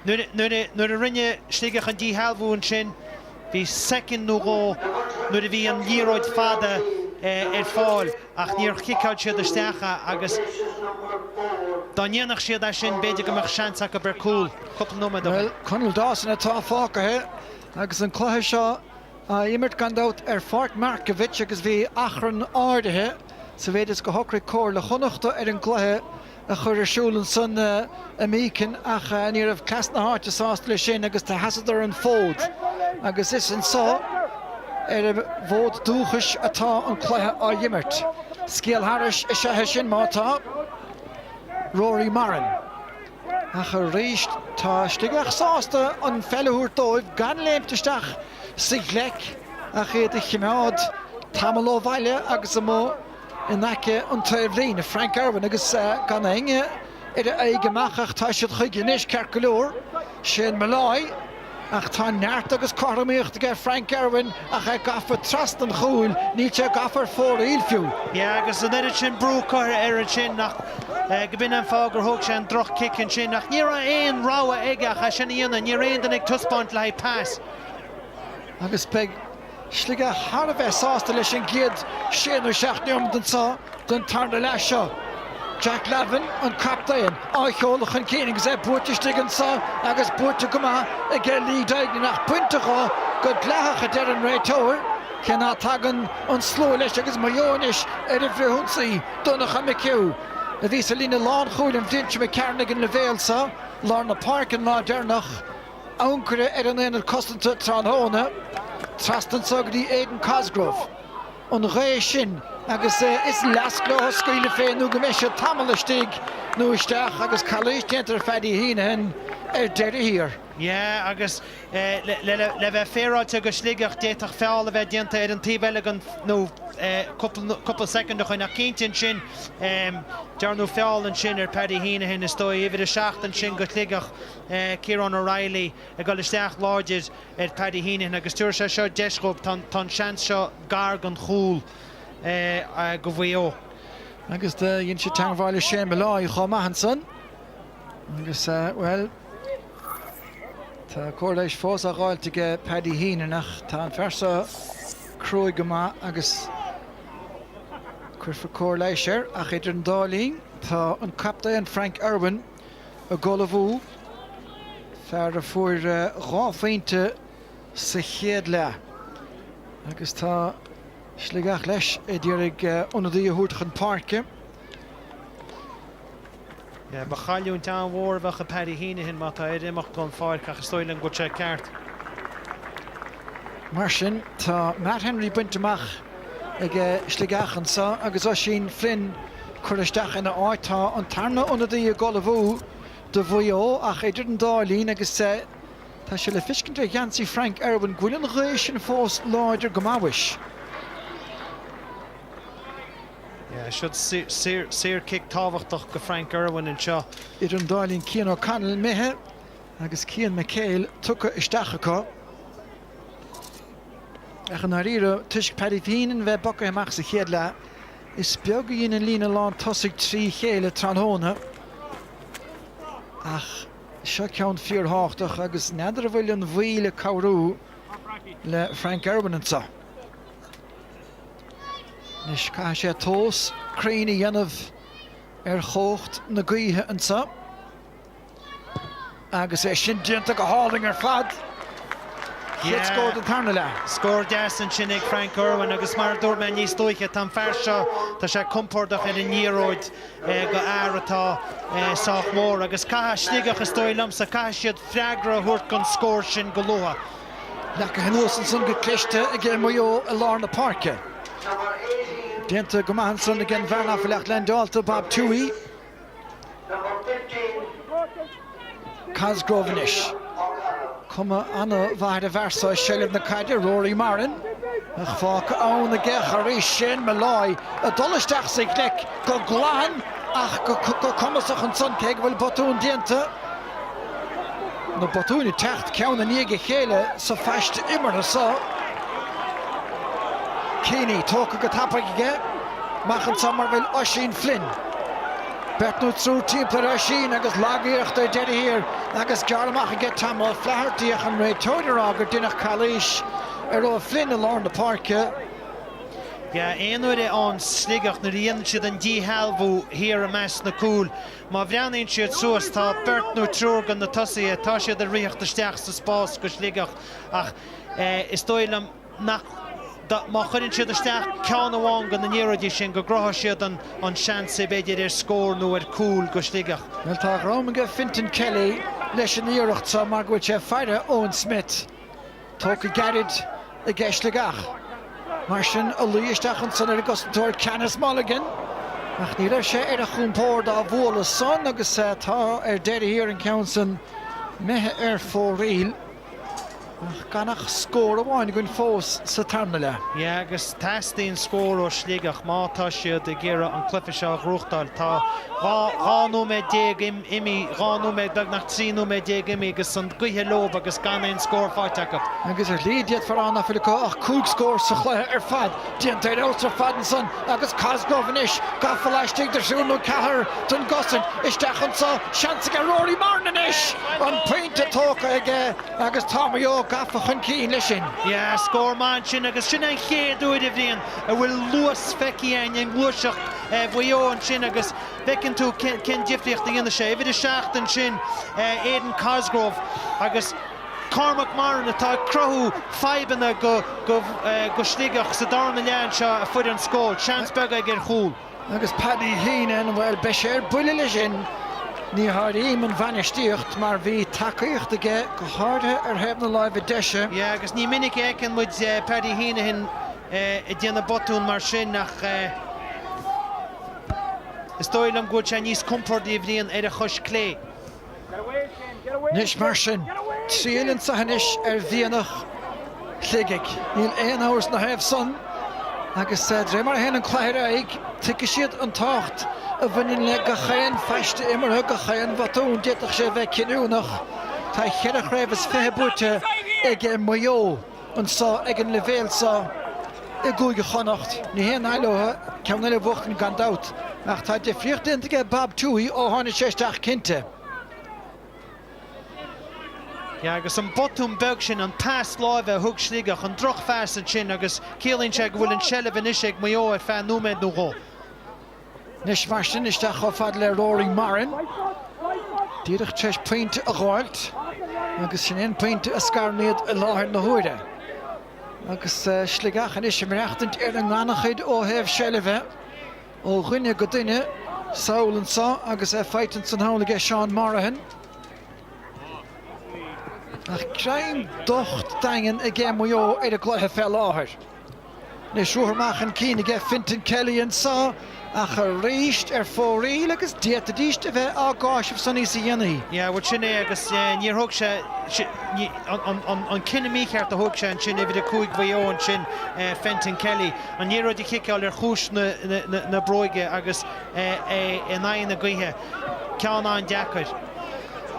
nuair a rinne Sligeach an díshealbhú ansin, bhí soicind nó dhó nuair a bhí an liathróid fada ar fáil ach níor chiceáil siad isteach é agus dá ndéanfadh siad é sin b'fhéidir go mbeadh seans acu ar cúl cúpla nóiméad ó shin. Bhuel, Conall Dawson atá fágtha agus an cluiche seo á imirt gan dabht ar Pháirc Markievicz agus bhí achrann áirithe sa mhéid is go shocraigh Comhairle Chonnachta ar an gcluiche a chur ar siúl ansan i Mícin ach ní raibh cleas na háite sásta leis sin agus do sheasadar an fód agus is anso ar a bhfód dúchais atá an cluiche á imirt. Scéal thairis is ea é sin má tá. Rory Marron. Ach arís tá Sligeach sásta an pheil a thabhairt dóibh gan léimt isteach sa ghleic ach iad a choimeád tamall ó bhaile agus amuigh in aice an taobhlíne. Frank Irwin agus gan éinne ar a aghaidh amach ach tá siad chuige anois ceart go leor. Shane Molloy. Ach tá neart agus cothromaíocht aige Frank Irwin ach é gafa trasna an chúil, níl sé gafa ar fóraoil fiú. Yeah agus an oiread sin brú curtha air ansin ach go b'in an fáth gur thóg sé an droch chic ansin ach ní raibh aon rogha aige ach é sin a dhéanamh, ní raibh aon duine ag taispeáint le haghaidh pas. Agus beidh Sligeach thar a bheith sásta leis an gcéad sé nó 7 neomat anseo den tarna leath seo. Jack Lavin, an captaen, á sheoladh chun cinn agus é buaite istigh anseo agus buaite go maith aige Lee Duignan ach bainte dho go dleathach a deir an réiteoir, cé ná tagann an slua leis agus Maigh Eo anois ar an bhfrithionsaí. Donncha McHugh a bhí sa líne lánchúil an bhliain seo imigh tharainn ag an leibhéal seo, lár na páirce an lá deireanach. Ancaire ar an aonad cosanta tráthnóna, trasna anseo go dtí Aidan Cosgrove. An ghaoth sin agus is leasc leo scaoileadh fé nó go mbeidh siad tamall istigh nó isteach agus calaois déanta ar Phaddy Heneghan ar deireadh thiar. Yeah agus le bheith féaráilte do Shligeach d'fhéadfadh feall a bheith déanta ar an taobh eile den nó cúpla soicind ó shin ach cinnte ansin dearnadh feall ansin ar Paddy Heneghan is dóigh uimhir 7 ansin do Shligeach. Ciarán O'Reilly ag dul isteach láidir ar Paddy Heneghan agus tabharfaidh sé seo deis dhóibh, tá an seans seo gar don chúl do Mhaigh Eo. Agus do dhein sé teangmháil le Shane Molloy chomh maith ansan agus, bhuel, tá cóir leighis fós á dh'fháilt aige Paddy Heneghan ach tá an fear seo cruaidh go maith agus cuirfear cóir leighis air ach idir an dá linn tá an captaen Frank Irwin ag ullmhú, fear a fuair 2 phointe sa chéad leath agus tá Sligeach leis ag iarraidh ionadaí a thabhairt chun páirce. Ba chailliúint an-mhór a bheadh i Paddy Heneghan má tá air imeacht gon pháirc ach is dóigh liom go bhfuil sé ceart. Mar sin, tá Matt Henry bainte amach ag Sligeach anseo agus Oisín Flynn curtha isteach ina áit. Tá an tarna ionadaí ag ullmhú do Mhaigh Eo ach idir an dá linn agus tá sé le feiscint ar gheansaí Frank Irwin go bhfuil an ghaoth sin fós láidir go maith mhuis. Siod saor cic tábhachtach go Frank Irwin anseo. Idir an dá linn Cian O'Connell imithe agus Cian McHale tugtha isteach acu. Ach i ndáiríre, toisc Paddy Heneghan bheith bogtha amach sa chéad leath, is beag a dhein an líne lán tosaigh trí chéile tráthnóna. Ach seo ceann fíorthábhachtach agus n'fheadar an bhfuil an bhaoil ag cabhrú le Frank Irwin anseo. Anois caithfidh sé tomhas cruinn a dhéanamh ar chumhacht na gaoithe anseo. Agus é sin déanta go hálainn ar fad. Chéad scór den tarna leath. Scór deas ansin ag Frank Irwin agus mar a dúirt mé níos luaithe, tá an fear seo, tá sé compordach ar an liathróid go fhear atá sách mór agus caithfidh Sligeach, is dóigh liomsa, caithfidh siad freagra a thabhairt don scór sin go luath. Leagtha anuas ansan go cliste ag Maigh Eo i lár na páirce. Déanta go maith ansan ag an bhfear Offaly leaindeáilte Bob Tuohy. Cosgrove anois. Cuma an-mhaith ar an bhfear seo i seilbh na caide, Rory Moran. Ach fágtha ann aige arís Shane Molloy ag dul isteach sa ghleic go glan ach go cumasach ansan cé go bhfuil botún déanta. Na botúin ag teacht ceann i ndiaidh a chéile sa phaiste imeartha seo. Keaney tógtha go tapaidh aige. Amach anseo mar a bhfuil Oisín Flynn. Beirt nó triúr timpeall ar Oisín agus lag-iarracht ar deireadh thiar agus gearrtha amach aige Tom O'Flaherty ach an réiteoir ag rá gur deineadh calaois ar O'Flynn i lár na páirce. Yeah, aon uair a fhaigheann Sligeach nuair a dhéanann siad an díshealbhú thiar i measc na cúil, Má bhreathnaíonn siad suas, tá beirt nó triúr de na tosaithe, tá siad ag ritheacht isteach sa spás go Sligeach ach is dóigh liom nach, má chuireann siad isteach ceann amháin de na liathróidí sin, go gcruthóidh siad an seans b'fhéidir ar scór nó ar cúl go Sligeach. Bhuel, tá a dhroim aige Fintan Kelly leis an iarracht seo mar go bhfuil sé ag faire Eoin Smith. Tógtha gairid ag Sligeach. Mar sin, a luí isteach ansan ar an gcosantóir Canice Mulligan. Ach ní raibh sé ar a chompord á bhualadh san agus tá ar deireadh thiar an ceann san imithe ar fóraoil. Ach gan ach scór amháin againn fós sa tarna leath. Yeah, agus teastaíonn scór ó Shligeach má tá siad ag iarraidh an cluiche seo a ghnóthachtáil. Tá 12 nóiméad imithe, 12 nóiméad, beagnach 13 nóiméad imithe agus an gaoth leob agus gan aon scór faighte acu. Agus ar shlí d'fhéadfá a rá nach bhfuil acu ach 5 scór sa chluiche ar fad. Déanta ar fheabhas ar fad ansan agus Cosgrove anois gafa laistigh de thriúr nó ceathrar den gcosaint. Isteach anso, seans aige Rory Marron anois! An pointe tógtha aige agus tá Maigh Eo gafa chun cinn leis sin. Yeah, scór maith ansin agus sin an chéad uair, a Bhriain, a bhfuil luas feicthe againn i ngluaiseacht Mhaigh Eo ansin agus bhfeiceann tú cén difríocht a dhéanann sé. Uimhir a 7 ansin, Aidan Cosgrove agus Cormac Marron atá ag cruthú fadhbanna go Sligeach sa darna leath anseo a fuair an scór. Seans beag aige ar chúl. Agus Paddy Heenan, bhuel, beidh sé ar buile leis sin. Ní háirím an bhainistíocht mar bhí tacaíocht aige, go háirithe ar thaobh na láimhe deise. Yeah, agus ní minic a fheiceann muid Paddy Heenan ag déanamh botún mar sin ach is dóigh liom go bhfuil sé níos compordaí, a Bhriain, ar a chois clé. Anois mar sin, triail anseo anois ar mhianach Shligigh. Níl aon amhras ina thaobh san agus de réir mar a théann an cluiche ar aghaidh, tuigfidh siad an tábhacht a bhaineann le gach aon phaiste imeartha, gach aon bhotún. D'fhéadfadh sé a bheith cinniúnach. Tá cheithre chraobh is 20 buaite aige Maigh Eo anseo ag an leibhéal seo i gCúige Chonnacht. Ní haon fhaille leo ceann eile a bhuachtaint gan dabht, ach tá difríocht déanta aige Bob Tuohy ó tháinig sé isteach cinnte. Yeah, agus an botún beag sin, an pas láimhe a thug Sligeach, an drochphas ansin agus ciallaíonn sé go bhfuil an tseilbh anois ag Maigh Eo ar feadh nóiméad nó dhó. Anois mar sin, isteach chomh fada le Rory Marron. Díreach tar éis pointe a dh'fháilt agus sin é an pointe a scarann iad i láthair na huaire. Agus Sligeach anois ag maireachtaint ar an ngannchuid ó thaobh seilbhe ó dhuine go duine. Sall anso agus é faighte ansan thall aige Seán Morahan. Ach greim docht daingean aige Maigh Eo ar an gcluiche fé láthair. Anois ruathar amach chun cinn aige Fintan Kelly anso ach arís ar fóraoil agus d'fhéadfaidís a bheith á gcáiseamh san níosa dhéanaí. Yeah, bhuel sin é agus níor thóg sé, an cinneadh mícheart a thóg sé ansin, uimhir 5 Mhaigh Eo ansin, Fenton Kelly, an liathróid a chiceáil ar chúis na bróige agus é in aghaidh na gaoithe. Ceann an-deacair.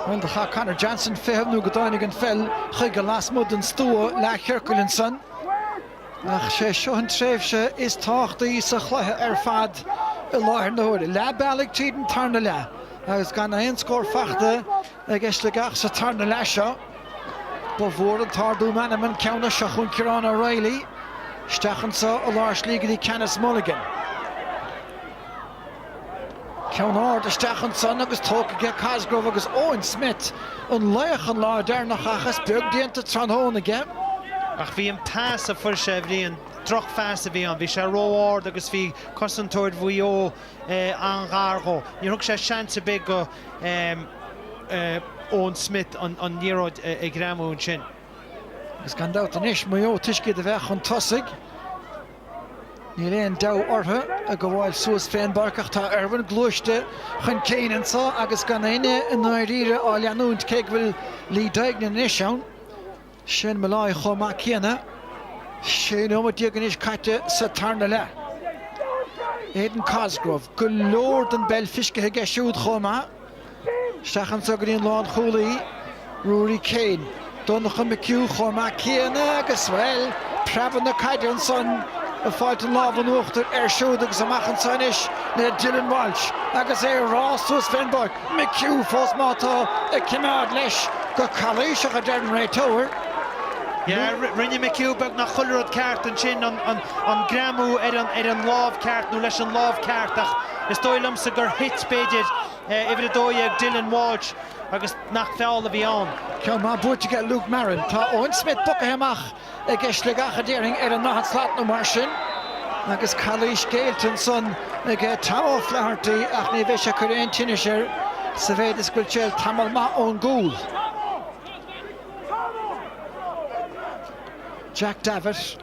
Bhuel, do chaith Conor Johnson feitheamh nó go dtáinig an pheil chuige lasmuigh den stua leathchiorcail ansan. Ach sé seo an tréimhse is tábhachtaí sa chluiche ar fad i láthair na huaire. Leath bealaigh tríd an tarna leath agus gan aon scór fachta ag Sligeach sa tarna leath seo. Ba mhór an t-ardú meanman an ceann seo chun Ciarán O'Reilly. Isteach anso i lár slí go dtí Canice Mulligan. Ceann ard isteach ansan agus tógtha aige Cosgrove agus Eoin Smith an laoch an lá deireanach ach is beag déanta tráthnóna aige. Ach bhí an pas a fuair sé, a Bhriain, drochphas a bhí ann. Bhí sé ró-ard agus bhí cosantóir Mhaigh Eo an-ghar dhó. Níor thug sé seans ar bith go Eoin Smith an liathróid a ghreamú ansin. Agus gan dabht anois, Maigh Eo toisc iad a bheith chun tosaigh. Níl aon deabhadh orthu ag gabháil suas fén bpáirc ach tá Irwin gluaiste chun cinn anso agus gan éinne i ndáiríre á leanúint cé go bhfuil Lee Duignan anois ann. Shane Molloy chomh maith céanna. 16 nóiméad anois caite sa tarna leath. Aidan Cosgrove, go leor den bpeil fiscithe aige siúd chomh maith. Isteach anso go dtí an lánchúlaí, Ruairí Kane. Donncha McHugh chomh maith céanna agus, bhuel, preabadh na caide ansan ag fáilt an lámh in uachtar air siúd agus amach anso anois le Dylan Walsh agus é ag rás suas fén bpáirc. McHugh fós má tá ag coimeád leis go calaoiseach a deir an réiteoir. Yeah, rinne McHugh beagnach chuile rud ceart ansin, an greamú ar an lámh ceart nó leis an lámh ceart ach is dóigh liomsa gur thit, b'fhéidir, Uimhir 12, Dylan Walsh, agus nach feall a bhí ann. Ceann maith buaite aige Luke Marron. Tá Eoin Smith bogtha amach ag Sligeach a déarfainn ar an ndaichead slat nó mar sin agus calaois géillte ansan ag Tom O'Flaherty ach ní bheidh sé ag cur aon tinnis air sa mhéid is go bhfuil sé tamall maith ón gcúl. Jack Davitt,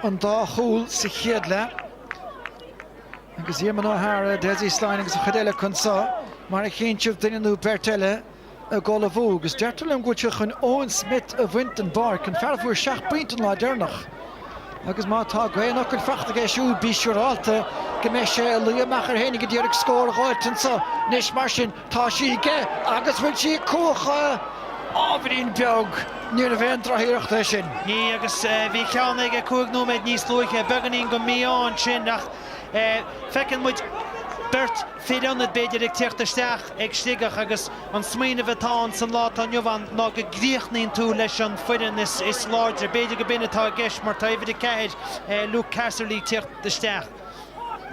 an dá chúl sa chéad leath. Agus Eamon O'Hara, Dessie Slyne agus an chuid eile acu anso mar a chíonn sibh duine nó beirt eile ag ullmhú. Agus deirtear liom go bhfuil siad chun Eoin Smith a bhaint den bpáirc, an fear a fuair 7 bpointe an lá deireanach. Agus má tá gaoth an fhocail fachta aige siúd, bí siúrálta go mbeidh sé ag luí amach air fhéinig a d'iarraidh scór a dh'fháilt anso. Anois mar sin, tá sí aige agus bhfuil sí ag cuachadh ábhairín beag. Níorbh aon drochiarracht é sin. Ní, agus bhí ceann aige 5 nóiméad níos luaithe, beagáinín go mí-ádh ansin ach feiceann muid beirt fir ionaid b'fhéidir ag tíocht isteach ag Sligeach agus an smaoineamh atá ann san lá atá inniu ann ná go gcríochnaíonn tú leis an foireann is láidre. B'fhéidir go b'in atá i gceist mar tá uimhir 4 Luke Casserly ag tíocht isteach.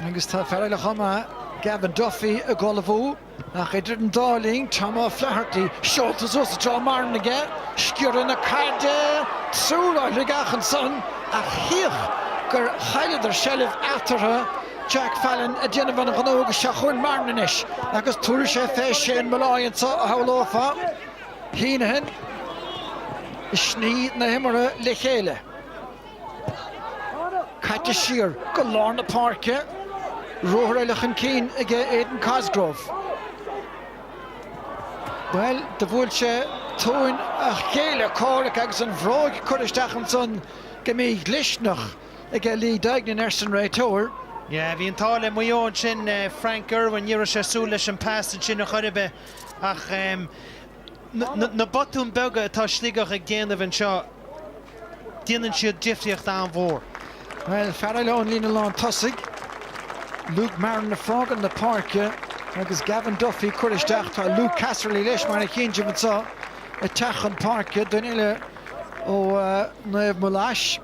Agus tá fear eile chomh maith, Gavin Duffy ag ullmhú. Ach idir an dá linn, Tom O'Flaherty seolta suas i dtreo Marron aige, sciorradh na caide, triúr ó Shligeach ansan ach chíodh gur chailleadar seilbh eatarthu, Jack Fallon ag déanamh an ghnó agus seo chugainn Marron anois agus tabharfaidh sé fé Shane Molloy anso a shamhlófá. Heneghan ag sní na himeartha le chéile. Caite siar go lár na páirce. Ruathar eile chun cinn aige Aidan Cosgrove. Bhuel, do bhuail sé tóin a chéile comhraic agus an bhróig curtha isteach ansan go mídhlisteanach aige Lee Duignan arsa an réiteoir. Yeah, bhí an t-ádh le Maigh Eo ansin, Frank Irwin, ní raibh sé ag súil leis an pas ansin a chor ar bith ach na botúin beaga atá Sligeach ag déanamh anseo, déanann siad difríocht an-mhór. Bhuel, fear eile ón líne lán tosaigh, Luke Marron ag fágaint na páirce agus Gavin Duffy curtha isteach. Tá Luke Casserly leis mar a chíonn sibh anseo ag teacht chun páirce, duine eile ó Naomh Mullais,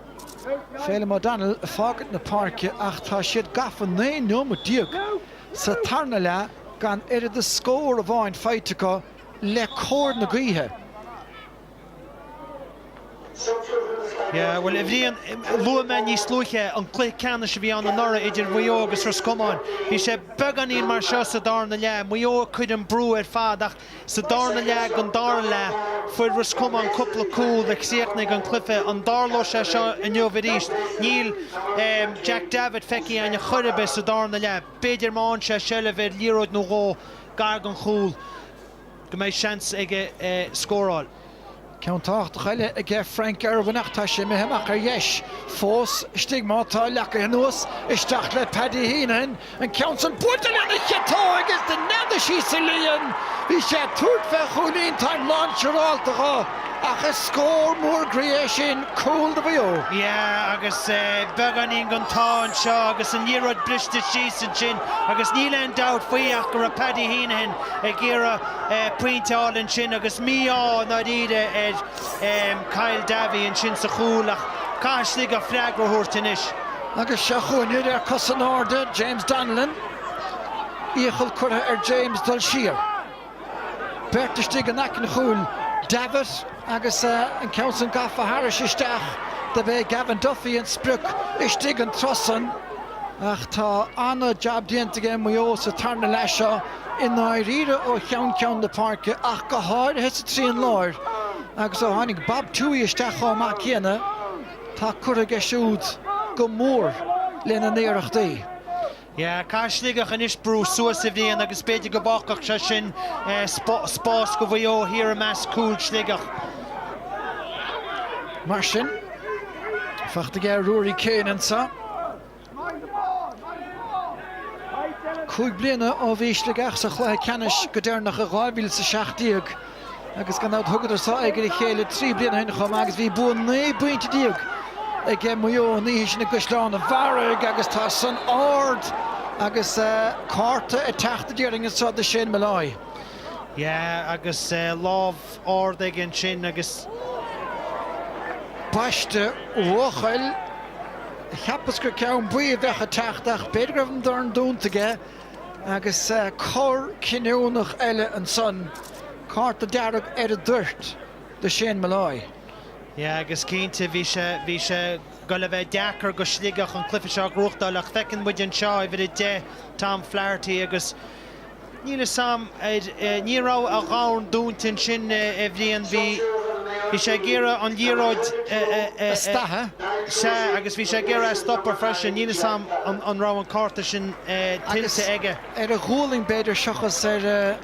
Phelim O'Donnell ag fágaint na páirce ach tá siad gafa 19 nóiméad sa tarna leath gan oiread is scór amháin faighte acu le cóir na gaoithe. Yeah, bhuel, a Bhriain, luaigh mé níos luaithe an cluiche ceannais a bhí ann anuraidh idir Mhaigh Eo agus Ros Comáin. Bhí sé beagáinín mar seo sa darna leath, Maigh Eo ag cur an brú ar fad ach sa darna leath den dara leath fuair Ros Comáin cúpla cúl a chríochnaigh an cluiche. An dtarlóidh sé seo inniu arís? Níl Jack Davitt feicthe againn chor ar bith sa darna leath. B'fhéidir má fhaigheann sé seilbh ar liathróid nó dhó gar don chúl go mbeidh seans aige scóráil. Ceann tábhachtach eile aige Frank Irwin ach tá sé imithe amach ar dheis. Fós istigh má tá leagtha anuas, isteach le Paddy Heneghan. An ceann san buailte lena chiotóg agus do neadaigh sí sa líon. Bhí sé ag tabhairt fé chúilín, táim lán siúrálta dho. Ach is scór mór groí é sin, cúl do Mhaigh Eo. Yeah, agus beagáinín den t-ádh anseo agus an liathróid briste síos ansin agus níl aon dabht faoi ach go raibh Paddy Heneghan ag iarraidh pointe a fháil ansin agus mí-ádh i ndáiríre ar Kyle Davey ansin sa chúl ach caithfidh Sligeach freagra a thabhairt anois. Agus seo chugainn ar cos in airde James Donnellan. Iachall curtha ar James dul siar. Beirt istigh in aice an chúil, Davitt agus an ceann san gafa thairis isteach do b'é Gavin Duffy an sprioc istigh an turas san ach tá ana-jab déanta aige Maigh Eo sa tarna leath seo i ndáiríre ó cheann ceann na páirce ach go háirithe sa trian láir agus ó tháinig Bob Tuohy isteach chomh maith céanna tá curtha aige siúd go mór lena n-iarrachtaí. Yeah, caithfidh Sligeach anois brú suas a Bhriain agus b'fhéidir go bhfágfadh sé sin spás go Mhaigh Eo thiar i measc cúil Shligeach. Mar sin, fachta aige Ruairí Kane anseo. 5 bliana ó bhí Sligeach sa chluiche ceannais go deireanach i 2017. Agus gan dabht thugadar seo aghaidh ar a chéile 3 bliana ó shin chomh maith agus bhí bua 19 bpointe aige Maigh Eo an oíche sin i gCaisleán an Bharraigh agus tá san ard agus cárta ag teacht a déarfainn anseo do Shane Molloy. Yeah agus lámh ard aige ansin agus. Baiste bhuachaill. Cheapas gur ceann buí a bheadh ag teacht ach b'fhéidir go raibh an dorn dúnta aige. Agus cor cinniúnach eile ansan, cárta dearg ar an dtoirt do Shane Molloy. Yeah agus cinnte bhí sé, bhí sé goil a bheith deacair go Sligeach an cluiche seo a ghnóthachtáil ach feiceann muid anseo uimhir 10 Tom Flaherty agus níl 'fhios a'm ar, ní raibh a dhorn dúnta ansin a Bhriain, bhí. Bhí sé ag iarraidh an liathróid a stadadh. Sea, agus bhí sé ag iarraidh a stopadh freisin. Níl 'fhios a'm an raibh an cárta sin tuillte aige. Ar a ghualainn, b'fhéidir, seachas ar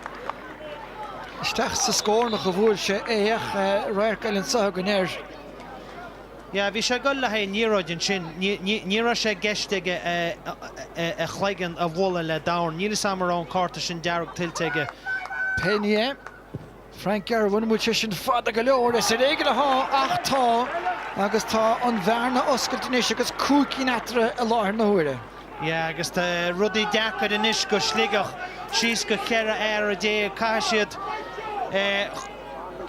isteach sa scornach a bhuail sé é ach radharc eile anseo againn air. Yeah, bhí sé ag dul le haghaidh an liathróid ansin. Ní raibh sé i gceist aige a chloigeann a bhualadh le dorn. Níl 'fhios a'm an raibh an cárta sin dearg tuillte aige. Pé ní é, Frank Irwin, an bhfuil sé sin fada go leor? Is ar éigean atá, ach tá, agus tá an bhearna oscailte anois agus 5 cinn eatarthu i láthair na huaire. Yeah, agus tá rudaí deacair anois go Sligeach, síos go 14 fhear. Caithfidh siad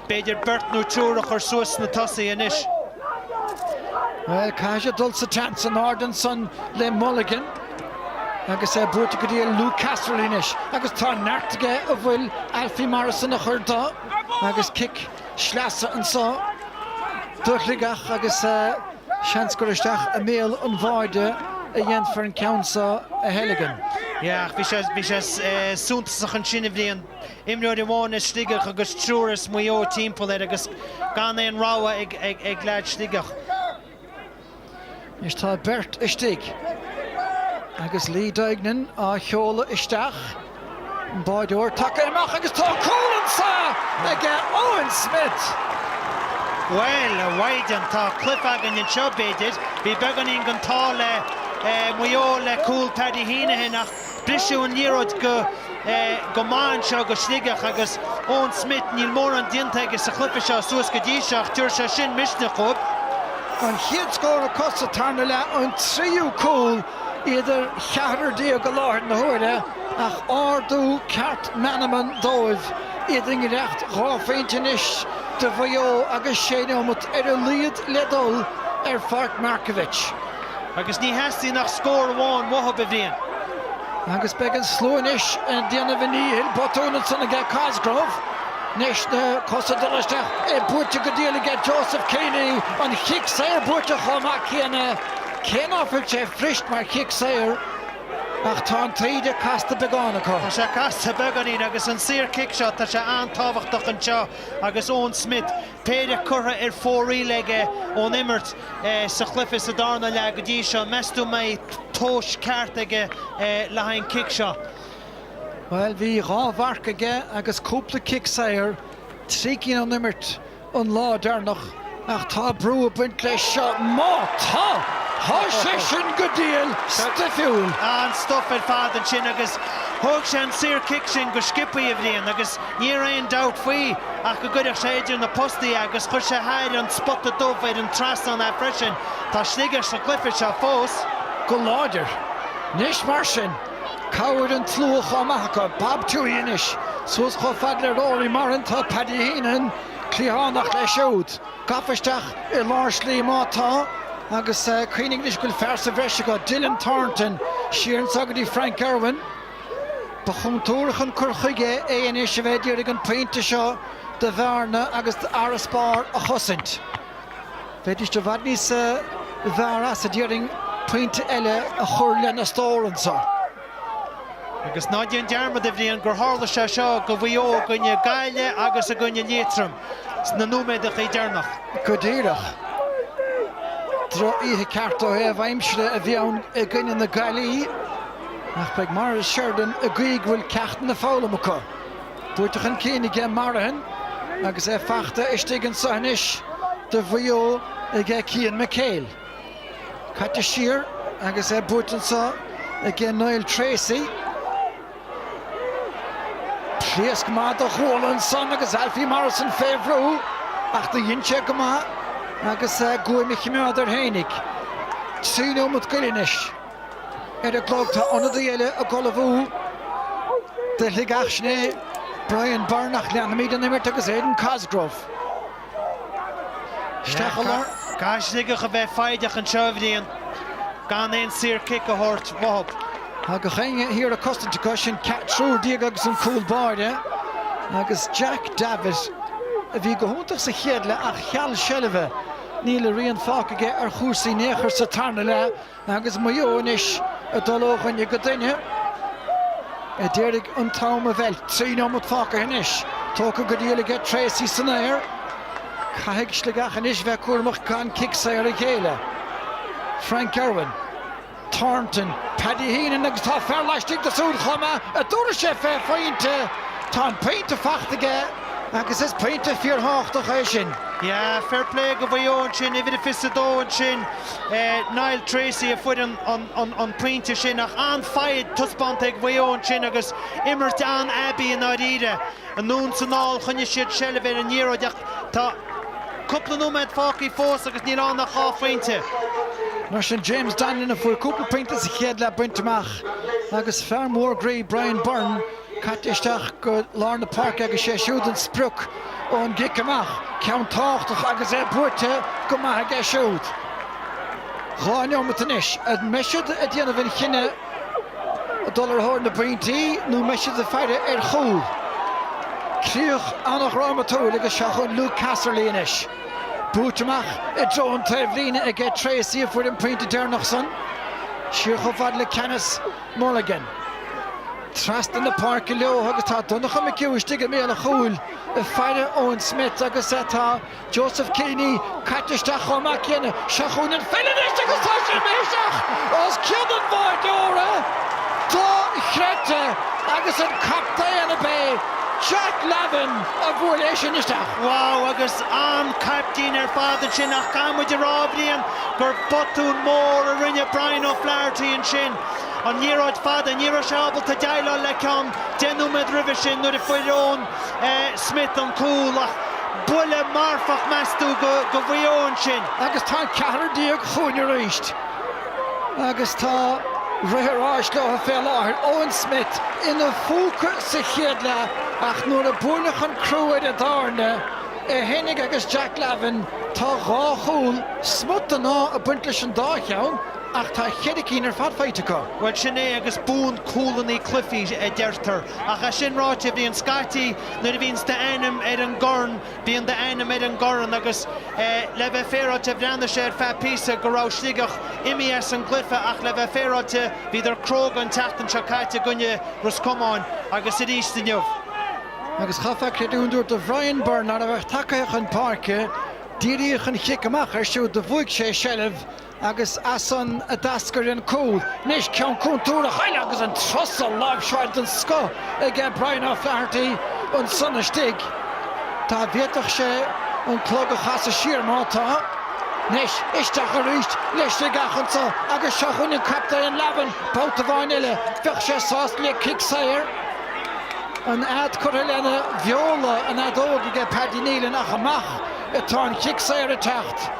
b'fhéidir beirt nó triúr a chur suas sna tosaithe anois. Bhuel, caithfidh siad dul sa tseans in airde ansan le Mulligan agus é buaite go dtí Luke Casserly anois agus tá neart aige a bhfuil Alfie Morrison a chur do agus cic sleasa anso do Shligeach agus seans gur isteach i mbéal an bháide a dhéanfar an ceann seo a theilgean. Yeah, ach bhí sé, bhí sé suntasach ansin a Bhriain. Imreoir amháin as Sligeach agus triúr as Maigh Eo timpeall air agus gan aon rogha ag, ag, ag leaid Shligeach. Anois tá beirt istigh agus Lee Duignan á sheoladh isteach. An báideoir tagtha amach agus tá cúl anso aige Owen Smith! Bhuel, a Mhaighdean, tá cluiche againn anseo, b'fhéidir. Bhí beagáinín den t-ádh le Maigh Eo le cúl Paddy Heneghan ach briseadh an liathróid go go maith anseo go Sligeach agus Owen Smith, níl mórán déanta aige sa chluiche seo suas go dtí seo ach tabharfaidh sé sin misneach dhóibh. An chéad scór acu sa tarna leath, an tríú cúl, iad ar cheathrar déag i láthair na huaire ach ardú ceart meanman dóibh, iad i ngiorracht 2 phointe anois do Mhaigh Eo agus sé neomat ar a laghad le dul ar Pháirc Markievicz. Agus ní theastaíonn ach scór amháin uathu, a Bhriain. Agus beidh an slua anois ag déanamh a ndíchill. Botún ansan aige Cosgrove. Anois na cosa ag dul isteach. É buaite go diail aige Joseph Kearney. An chic saor buaite chomh maith céanna. Cé ná fuil sé fuirist mar chic saor ach tá an taoide casta beagán acu. Tá sé casta beagáinín agus an saor cic seo, tá sé an-tábhachtach anseo agus Eoin Smith, péire curtha ar fóraoil aige ón imirt sa chluiche sa darna leath go dtí seo. Meas tú an mbeidh tomhas ceart aige le haghaidh an cic seo? Bhuel, bhí 2 mharc aige agus cúpla cic saor, 3 cinn ón imirt an lá deireanach ach tá brú ag baint leis seo. Má tá! Tá sé sin go diail stuifiúil! An-stuif ar fad ansin agus thóg sé an saor cic sin go sciobthaí, a Bhriain, agus ní raibh aon dabht faoi ach go gcuirfeadh sé idir na postaí é agus chuir sé thar an spota dubh ar an trasnán é freisin. Tá Sligeach sa gcluiche seo fós. Go láidir. Anois mar sin, cabhair an tslua chomh maith acu. Bob Tuohy anois suas chomh fada le Rory Moran. Tá Paddy Heneghan cliathánach leis siúd. Gafa isteach i lár slí má tá agus cuimhnigh anois go bhfuil fear sa bhreis acu, Dylan Thornton, siar anso go dtí Frank Irwin. Ba chontúrach an cur chuige é anois a bheith ag iarraidh an pointe seo de bhearna agus d'fharasbarr a chosaint. Bheidís i bhfad níos fearr as, a déarfainn, pointe eile a chur lena stór anso. Agus ná déan dearmad, a Bhriain, gur tharla sé seo go Mhaigh Eo i gcoinne Gaillimh agus i gcoinne Liatroim sna nóiméadachaí deireanach. Go díreach. Droch-oíche ceart ó thaobh aimsire a bhí ann i gcoinne na Gaillimhe ach beidh Maurice Sheridan ag guí go bhfuil ceachtanna foghlamtha acu. Buaite chun cinn aige Morahan agus é fachta istigh anso anois do Mhaigh Eo aige Cian McHale. Caite siar agus é buaite anso aige Niall Treacy. Pléasc maith de ghualainn ansan agus Alfie Morrison fé bhrú ach do dhein sé go maith agus guaim a chimeád air fhéinig. 3 nóimeat goil anois ar an gclog. Tá ionadaí eile ag ullmhú do Shligeach, sin é Brian Byrne ach leanfaimid an imirt agus Aidan Cosgrove. Isteach i lár. Caithfidh Sligeach a bheith foighdeach anseo, a Bhriain, gan aon saor cic a thabhairt uathu. Tá gach éinne thiar ag cosaint acu, sin 13 agus an cúl báire agus Jack Davitt a bhí go hiontach sa chéad leath ach cheal seilbhe níl a rian fágtha aige ar chúrsaí in aon chor sa tarna leath. Agus Maigh Eo anois ag dul ó dhuine go duine a d'iarraidh an t-am a mheilt. 3 neomat fágtha anois. Tógtha go diail aige Treacy san aer. Caithfidh Sligeach anois bheith cúramach gan cic saor a ghéilleadh. Frank Irwin. Thornton, Paddy Heenan agus tá fear laistigh de siúd chomh maith a dtabharfaidh sé fé phointe. Tá an pointe fachta aige agus is pointe fíorthábhachtach é sin. Yeah, fair play go Mhaigh Eo ansin, uimhir a 22 ansin, Niall Tracey a fuair an pointe sin ach an-fhoighid taispeánta ag Maigh Eo ansin agus imirt an-aibí i ndáiríre. Anonn 's anall, choinnigh siad seilbh ar an liathróid ach tá cúpla nóiméad fágtha fós agus níl ann ach 2 phointe. Mar sin, James Donlan a fuair cúpla pointe sa chéad leath bainte amach agus fear mór groí Brian Byrne caite isteach go lár na páirce agus sé siúd an sprioc ón gcic amach. Ceann tábhachtach agus é buaite go maith aige siúd. 2 neomat anois. An mbeidh siad ag déanamh an chinneadh? dul ar thóir na bpointí nó an mbeidh siad ag faire ar chúl. Críoch an-dhrámatúil agus seo chugainn Luke Casserly anois. Buaite amach i dtreo an taobhlíne aige Tracey a fuair an pointe deireanach san. Siar chomh fada le Canice Mulligan. Trasna na páirce leo agus tá Donncha McHugh istigh i mbéal an chúil ag faire Owen Smith agus tá Joseph Keaney caite isteach chomh maith céanna. Seo chugainn an pheil anois agus tá sé imithe isteach os cionn an bháireora! Dochreidte! Agus an captaen ab é Jack Lavin a bhuail é sin isteach. Wow agus an-chaiptín ar fad ansin ach caithfidh muid a rá a Bhriain gur botún mór a rinne Brian O'Flaherty ansin. An liathróid fada, ní raibh sé ábalta déileáil le ceann 10 nóiméad roimhe sin nuair a fuair Eoin Smith an cúl ach buille marfach meas tú go Mhaigh Eo ansin. Agus tá an 14 chugainn arís agus tá rith an ráis leo fé láthair. Owen Smith ina phúca sa chéad leath ach nuair a buaileadh an crú ar an dtairne, é fhéinig agus Jack Lavin, tá dhá chúl, smut den ádh ag baint leis an dá cheann ach tá cheithre cinn ar fad faighte acu. Bhuel sin é agus buann cúlannaí cluichí a deirtear. Ach é sin ráite bíonn scaití Nuair a bhíonns d'ainm ar an gcorn, bíonn d'ainm ar an gcorn agus le bheith féaráilte, bhreathnaigh sé ar feadh píosa go raibh Sligeach imithe as an gcluiche ach le bheith féaráilte, bhíodar cróga an tseachtain seo caite i gcoinne Ros Comáin agus arís inniu. Agus chaithfeá creidiúint a thabhairt do Bhrian Byrne ná raibh ach tagtha chun páirce, díríodh an chic amach air siúd, do bhuaigh sé seilbh Agus as san a d'eascair an cúl. Anois ceann contúirteach eile agus an turas á láimhseáil den scoth aige Brian O'Flaherty ansan istigh. Dá bhféadfadh sé an clog a chasadh siar má tá. Anois isteach arís le Sligeach anso agus seo chugainn an captaen Lavin babhta amháin eile. Bheadh sé sásta le cic saor. An fhead curtha lena bheola, an fheadóg aige Paddy Nealon ach amach atá an chic saor ag teacht.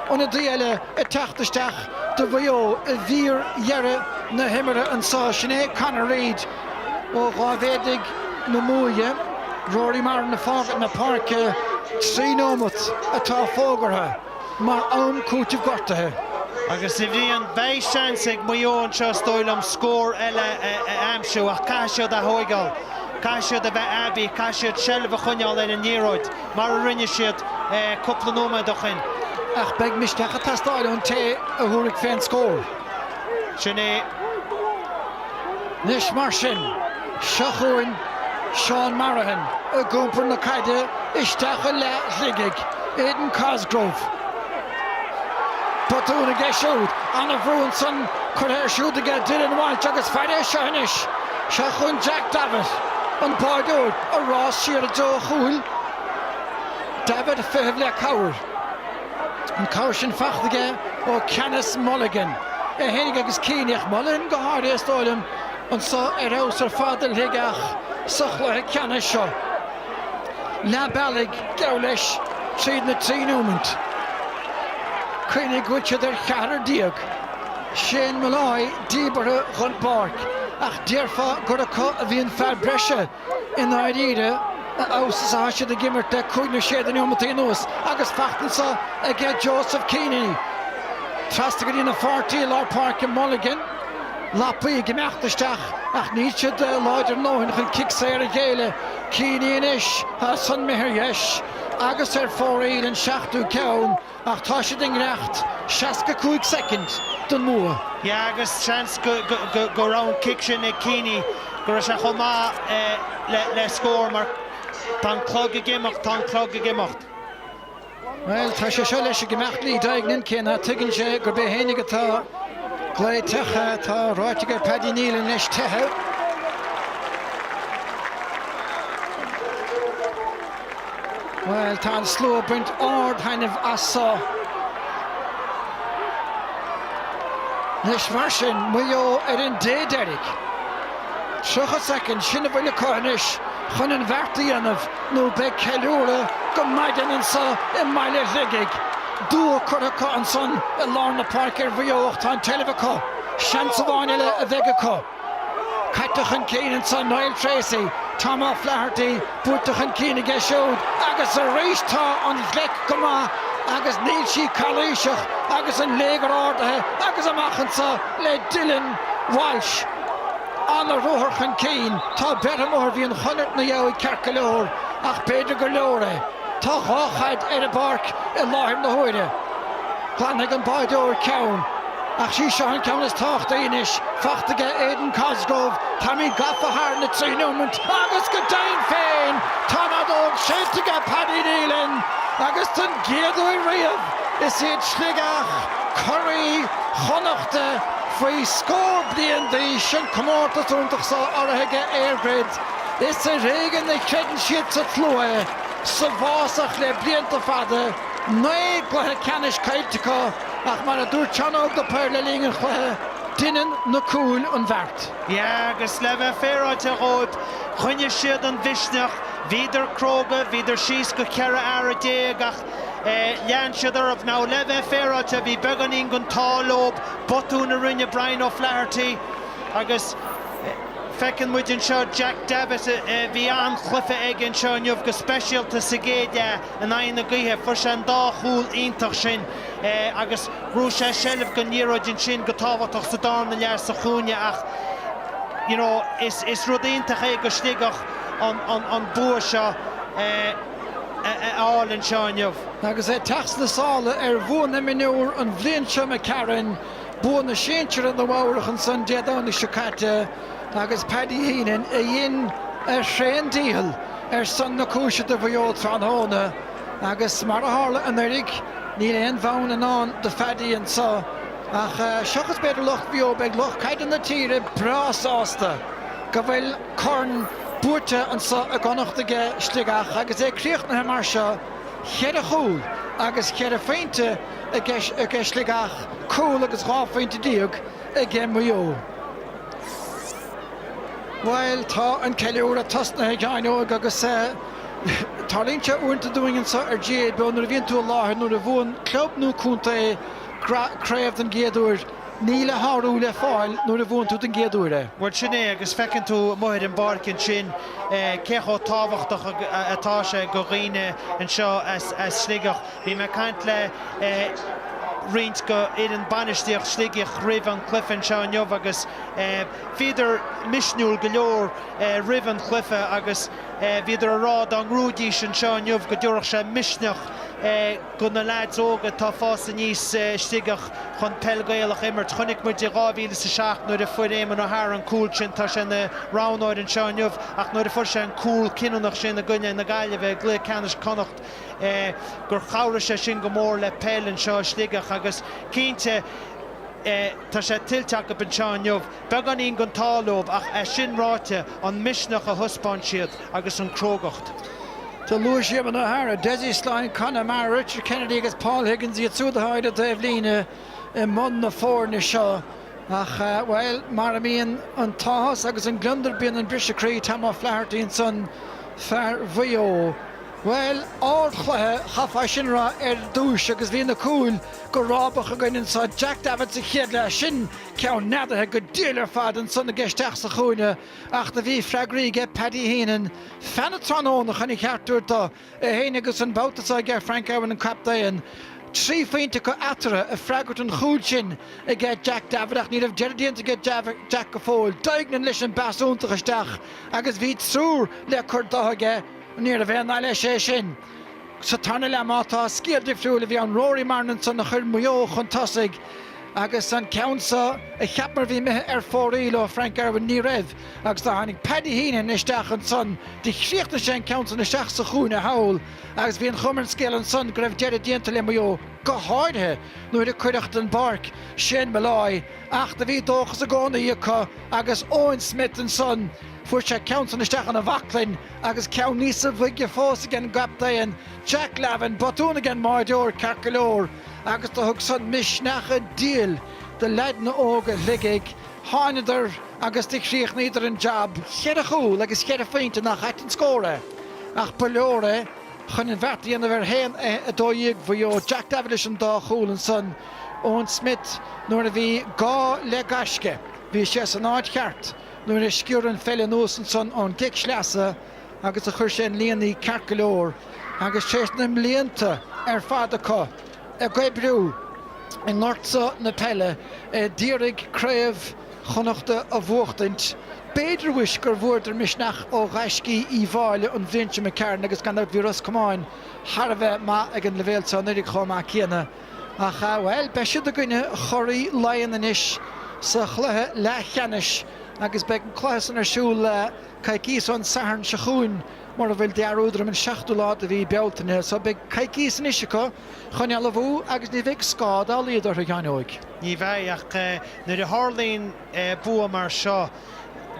Ionadaí eile ag teacht isteach do Mhaigh Eo i bhfíordheireadh na himeartha anseo, sin é Conor Reid ó Dháibhéidigh na Muaidhe. Rory Marron ag fágaint na páirce, 3 neomat atá fógartha mar am cúitimh gortaithe. Agus a Bhriain, beidh seans ag Maigh Eo anseo is dóigh liom scór eile a aimsiú ach caithfidh siad a thóigeáil, caithfidh siad a bheith aibí, caithfidh siad seilbh a choinneáil ar an liathróid. mar a rinne siad cúpla nóiméad ó shin. Ach beidh misneach ag teastáil ón té a thabharfaidh fén scór. Sin é. Anois mar sin, seo chugainn Seán Marahan ag iompar na caide isteach i leath Shligigh, Aidan Cosgrove. Botún aige siúd. Ana-bhrú ansan curtha air siúd aige Dylan Walsh agus faire é seo anois. Seo chugainn Jack Davitt, an báireoir, a rás siar i dtreo a chúil. Davitt ag feitheamh le cabhair. An cabhair sin fachta aige ó Canice Mulligan. É fhéinig agus Keaney ach Mulligan go háirithe is dóigh liom anso ar fheabhas ar fad do Shligeach sa chluiche ceannais seo. Leath bealaigh, geall leis, tríd na 3 nóimint. Cuimhnigh go bhfuil siad ar cheathrar déag. Shane Molloy díbeartha dhon bpáirc ach déarfá gur acu a bhí an fear breise i ndáiríre a fheabhas is atá siad ag imirt le cúig nó sé de neomataí anuas agus fachta anso aige Joseph Keaney. Trasna go dtí na pháirtí i lár páirce Mulligan. Lapaí ag imeacht isteach ach níl siad láidir a ndóthain chun cic saor a ghéilleadh. Keaney anois, tá san imithe ar dheis agus ar fóraoil an seachtú ceann ach tá siad i ngiorracht 65 soicind don mbua. Yeah agus seans go raibh an cic sin ag Keaney go raibh sé chomh maith le scór mar tá an clog ag imeacht, tá an clog ag imeacht. Bhuel, tá sé seo leis ag imeacht Lee Duignan, cé ná tuigeann sé gurb é fhéinig atá glaoite, tá ráite aige Paddy Nealon leis teitheadh. Bhuel, tá an slua ag baint ard-thaitneamh as so. Anois mar sin, Maigh Eo ar an dé deiridh. 30 soicind, sin a bhfuil acu anois chun an bheart a dhéanamh nó beidh ceiliúradh go maidin anso i mbaile Shligigh. Dua curtha acu ansan i lár na páirce ar Mhaigh Eo ach tá an tseilbh acu. Seans amháin eile a bheidh acu. Caite chun cinn ansan Niall Treacy, Tom O'Flaherty buailte chun cinn aige siúd agus arís tá an ghleic go maith agus níl sí calaoiseach agus an léigear ardaithe agus amach anso le Dylan Walsh. Ana-ruathar chun cinn. Tá beirt amuigh air, bhí an chonairt 'na dheabhaidh ceart go leor ach b'fhéidir gur leor é. Tá 2 chaid ar an bpáirc i láthair na huaire. Glanfaidh an báideoir ceann ach sí seo an ceann is tábhachtaí anois. Fachta aige Aidan Cosgrove. Táimid gafa thar na 3 nóimint agus go deimhin féin tá an fheadóg séidte aige Paddy Nealon agus don gcéad uair riamh is iad Sligeach curaidh Chonnachta faoi scór bliain d'aois an comórtas iontach seo urraithe aige EirGrid. Is ar éigean a chreideann siad sa tslua, sa bhfásach le blianta fada, 9 gcluiche ceannais caillte acu ach mar a dúirt Seán Óg de Paor le linn an chluiche, deineann na cúil an bheart. Yeah, agus le bheith féaráilte dhóibh, choinnigh siad an mhisneach, bhíodar cróga, bhíodar síos go 14 fhear ach lean siad orthu. Now, le bheith féaráilte, bhí beagáinín den t-ádh leo, botún a rinne Brian O'Flaherty agus feiceann muid anseo Jack Davitt, bhí an-chluiche aige anseo inniu, go speisialta sa gcéad leath in aghaidh na gaoithe. Fuair sé an dá chúl iontach sin agus ghnóthaigh sé seilbh den liathróid ansin go tábhachtach sa darna leath sa chúinne ach you know is is rud iontach é go Sligeach an an an bua seo a fháil anseo inniu. Agus é ag teacht sna sála ar bhua na mionúr an bhliain seo imigh tharainn, bua na sinsear i Nua Eabhrach ansan Dé Domhnaigh seo caite agus Paddy Heenan a dhein a thréan-dícheall ar son na cúise do Mhaigh Eo tráthnóna agus mar a tharla anuraidh níl aon bhonn i ndán do Phaddy anso ach seachas b'fhéidir lucht Mhaigh Eo beidh lucht caide na tíre breá sásta go bhfuil corn buaite anso i gConnacht aige Sligeach agus é críochnaithe mar seo, cheithre chúl agus cheithre phointe aige Sligeach, cúl agus 12 phointe aige Maigh Eo. Bhuel, tá an ceiliúradh tosnaithe a Sheáin Óig agus tarlaíonn sé uaireanta dúinn anseo ar GAA Beo nuair a bhíonn tú i láthair nuair a bhuann club nó contae craobh den gcéad uair, níl a shárú le fáil nuair a bhuann tú den gcéad uair é. Bhuel, sin é agus feiceann tú amuigh ar an bpáirc ansin cé chomh tábhachtach atá sé go dhaoine anseo as Sligeach. Bhí mé ag caint le roinnt go fhoireann bainistíocht Shligigh roimh an chluiche anseo inniu agus bhíodar misniúil go leor roimh an chluiche agus bhíodar ag rá dá ngnóthóidís anseo inniu go dtabharfadh sé misneach go na leaids óga atá ag fás aníos i Sligeach chun peil Gaelach a imirt. Chonaic muid i 2007 nuair a fuair Éamonn O'Hara an cúl sin, tá sé ina roghnóir anseo inniu ach nuair a fuair sé an cúl cinniúnach sin i gcoinne na Gaillimhe i gcluiche ceannais Connacht, gur chabhraigh sé sin go mór le peil anseo i Sligeach agus cinnte tá sé tuillte acu anseo inniu. Beagáinín den t-ádh leo ach é sin ráite, an misneach a thaispeáin siad agus an crógacht. Do luais Éamonn O'Hara, Dessie Slyne, Conor Maher, Richard Kennedy agus Paul Higgins, iad siúd atá ar an dtaobhlíne i mbun na foirne seo. Ach, bhuel, mar a mbíonn an t-áthas agus an gliondar bíonn an briseadh croí, Tom O'Flaherty ansan, fear Mhaigh Eo. Bhuel, ardchluiche, chaithfeá sin a rá ar dtúis agus bhí na cúil go rábach againn anso. Jack Davitt sa chéad leath, sin ceann neadaithe go diail ar fad ansan aige isteach sa chúinne ach do bhí freagraí aige Paddy Heenan feadh na tráthnóna chun an cheart a thabhairt do é féin agus an babhta seo aige Frank Irwin an captaen. Trí phointe acu eatarthu ag freagairt an chúil sin aige Jack Davitt ach ní raibh deireadh déanta aige Jack go fóill. Duignan leis an bpas iontach isteach agus bhí triúr le cur do aige. Níorbh aon nath leis é sin. Sa tarna leath má tá, scéal difriúil a bhí ann. Rory Marron ansan a chuir Maigh Eo chun tosaigh. Agus an ceann seo a cheapamar a bhí imithe ar fóraoil ó Frank Irwin, ní raibh. Agus do tháinig Paddy Heenan isteach ansan, do chríochnaigh sé an ceann san isteach sa chúinne thall agus bhí an chuma ar an scéal ansan go raibh deireadh déanta le Maigh Eo, go háirithe nuair a cuireadh den bpáirc Shane Molloy. Ach do bhí dóchas i gcónaí acu agus Eoin Smith ansan, fuair sé ceann san isteach ina bhaclainn agus ceann níosa bhoige fós ag an gcaptaen Jack Lavin, botún ag an mbáireoir ceart go leor agus do thug san misneach an diabhail do leaideanna óga Shligigh. Thánadar agus do chríochnaíodar an jab, cheithre chúl agus cheithre phointe nach ait an scór é ach ba leor é chun an bheart a dhéanamh ar 1-12 Mhaigh Eo. Jack Davitt leis an dá chúl ansan. Eoin Smith nuair a bhí gá le gaisce bhí sé san áit cheart nuair a sciorr an pheil anuas ansan ón gcic sleasa agus a chuir sé an líon í ceart go leor agus tar éis na mblianta ar fad acu ag oibriú i ngort so na peile d'iarraidh craobh Chonnachta a bhuachtaint. B'fhéidir mhuis gur bhfuaireadar misneach ó ghaiscí Uíbh Fhailí an bhliain seo imigh tharainn agus gan dabht bhí Ros Comáin thar a bheith maith ag an leibhéal seo anuraidh chomh maith céanna. Ach, bhuel, beidh siad i gcoinne churaidh Laighean anois sa chluiche leathcheannais agus beidh an cluiche san ar siúl coicíos ón Satharn seo chugainn, mura bhfuil dearúd orm, an seachtú lá de mhí Bealtaine. So beidh coicíos anois acu chun ullmhú agus ní bheidh scáth dá laghad orthu, a Sheáin Óig. Ní bheidh, ach nuair a tharlaíonn bua mar seo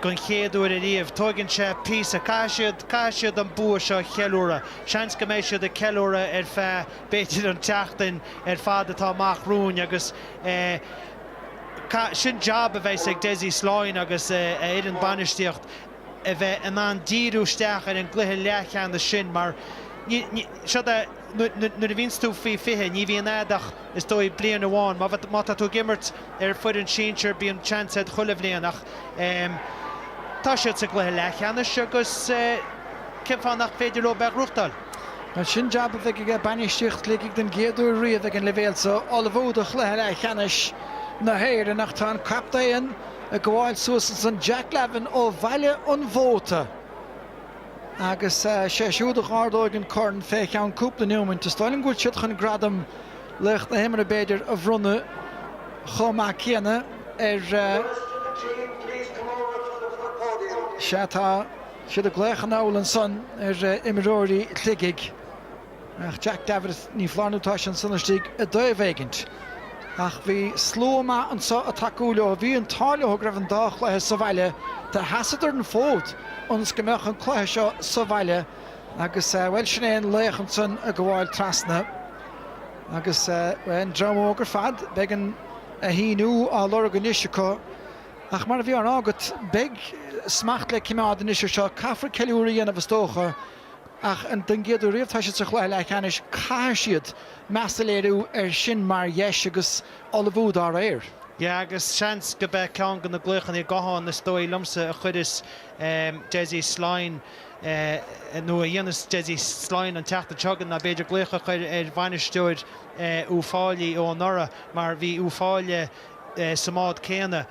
don chéad uair ariamh, tóigeann sé píosa. Caithfidh siad, caithfidh siad an bua seo a cheiliúradh. Seans go mbeidh siad ag ceiliúradh ar feadh, b'fhéidir, an tseachtain ar fad atá amach romhainn agus sin jab a bheas ag Dessie Sloyne agus a fhoireann bainistíocht, a bheith in ann díriú isteach ar an gcluiche leathcheannais sin mar seod é, nuair a bhíonns tú faoi 20, ní bhíonn a'd ach, is dóigh, bliain amháin. Má tá tú ag imirt ar foireann sinsir, bíonn seans a'd chuile bhliain ach tá siad sa gcluiche leathcheannais agus cén fáth nach féidir leo bheith a ghnóthachtáil? Bhuel, sin jab a bheidh aige bainistíocht Shligigh den gcéad uair riamh ag an leibhéal seo, ullmhú do chluiche leathcheannais na hÉireann ach tá an captaen ag gabháil suas ansan, Jack Lavin ó Bhaile an Mhóta. Agus sé siúd a dh'ardóidh an corn fé cheann cúpla neomaint. Is dóigh liom go bhfuil siad chun gradam Laoch na hImeartha, b'fhéidir, a bhronnadh chomh maith céanna ar. Sea, tá siad ag glaoch anall ansan ar imreoirí Shligigh. Ach Jack Davitt, ní foláir nó tá sé ansan istigh i dtaobh éigint. Ach bhí slua maith anso ag tacú leo. Bhí an t-ádh leo go raibh an dá chluiche sa bhaile. Do sheasadar an fód ionas go mbeadh an cluiche seo sa bhaile agus, bhuel, sin é an laoch ansan ag gabháil trasna. Agus, bhuel, an dream óg ar fad, beidh an shíniú á lorg anois acu. Ach mar a bhí á rá agat, beidh smacht le cimeád anois ar seo. Caithfear ceiliúradh a dhéanamh is dócha. Ach don gcéad uair riamh tá siad sa chluiche leathcheannais, caithfidh siad meas a léiriú air sin mar dheis agus ullmhú dá réir. Yeah agus seans go beidh ceann de na glaochanna gutháin is dóigh liomsa a chuireas Dessie Sloyne nó a dhéanas Dessie Sloyne an tseachtain seo chugainn ná b'fhéidir glaoch a chur ar bhainisteoir Uíbh Fhailí ó anuraidh mar bhí Uíbh Fhailí sa mbád céanna.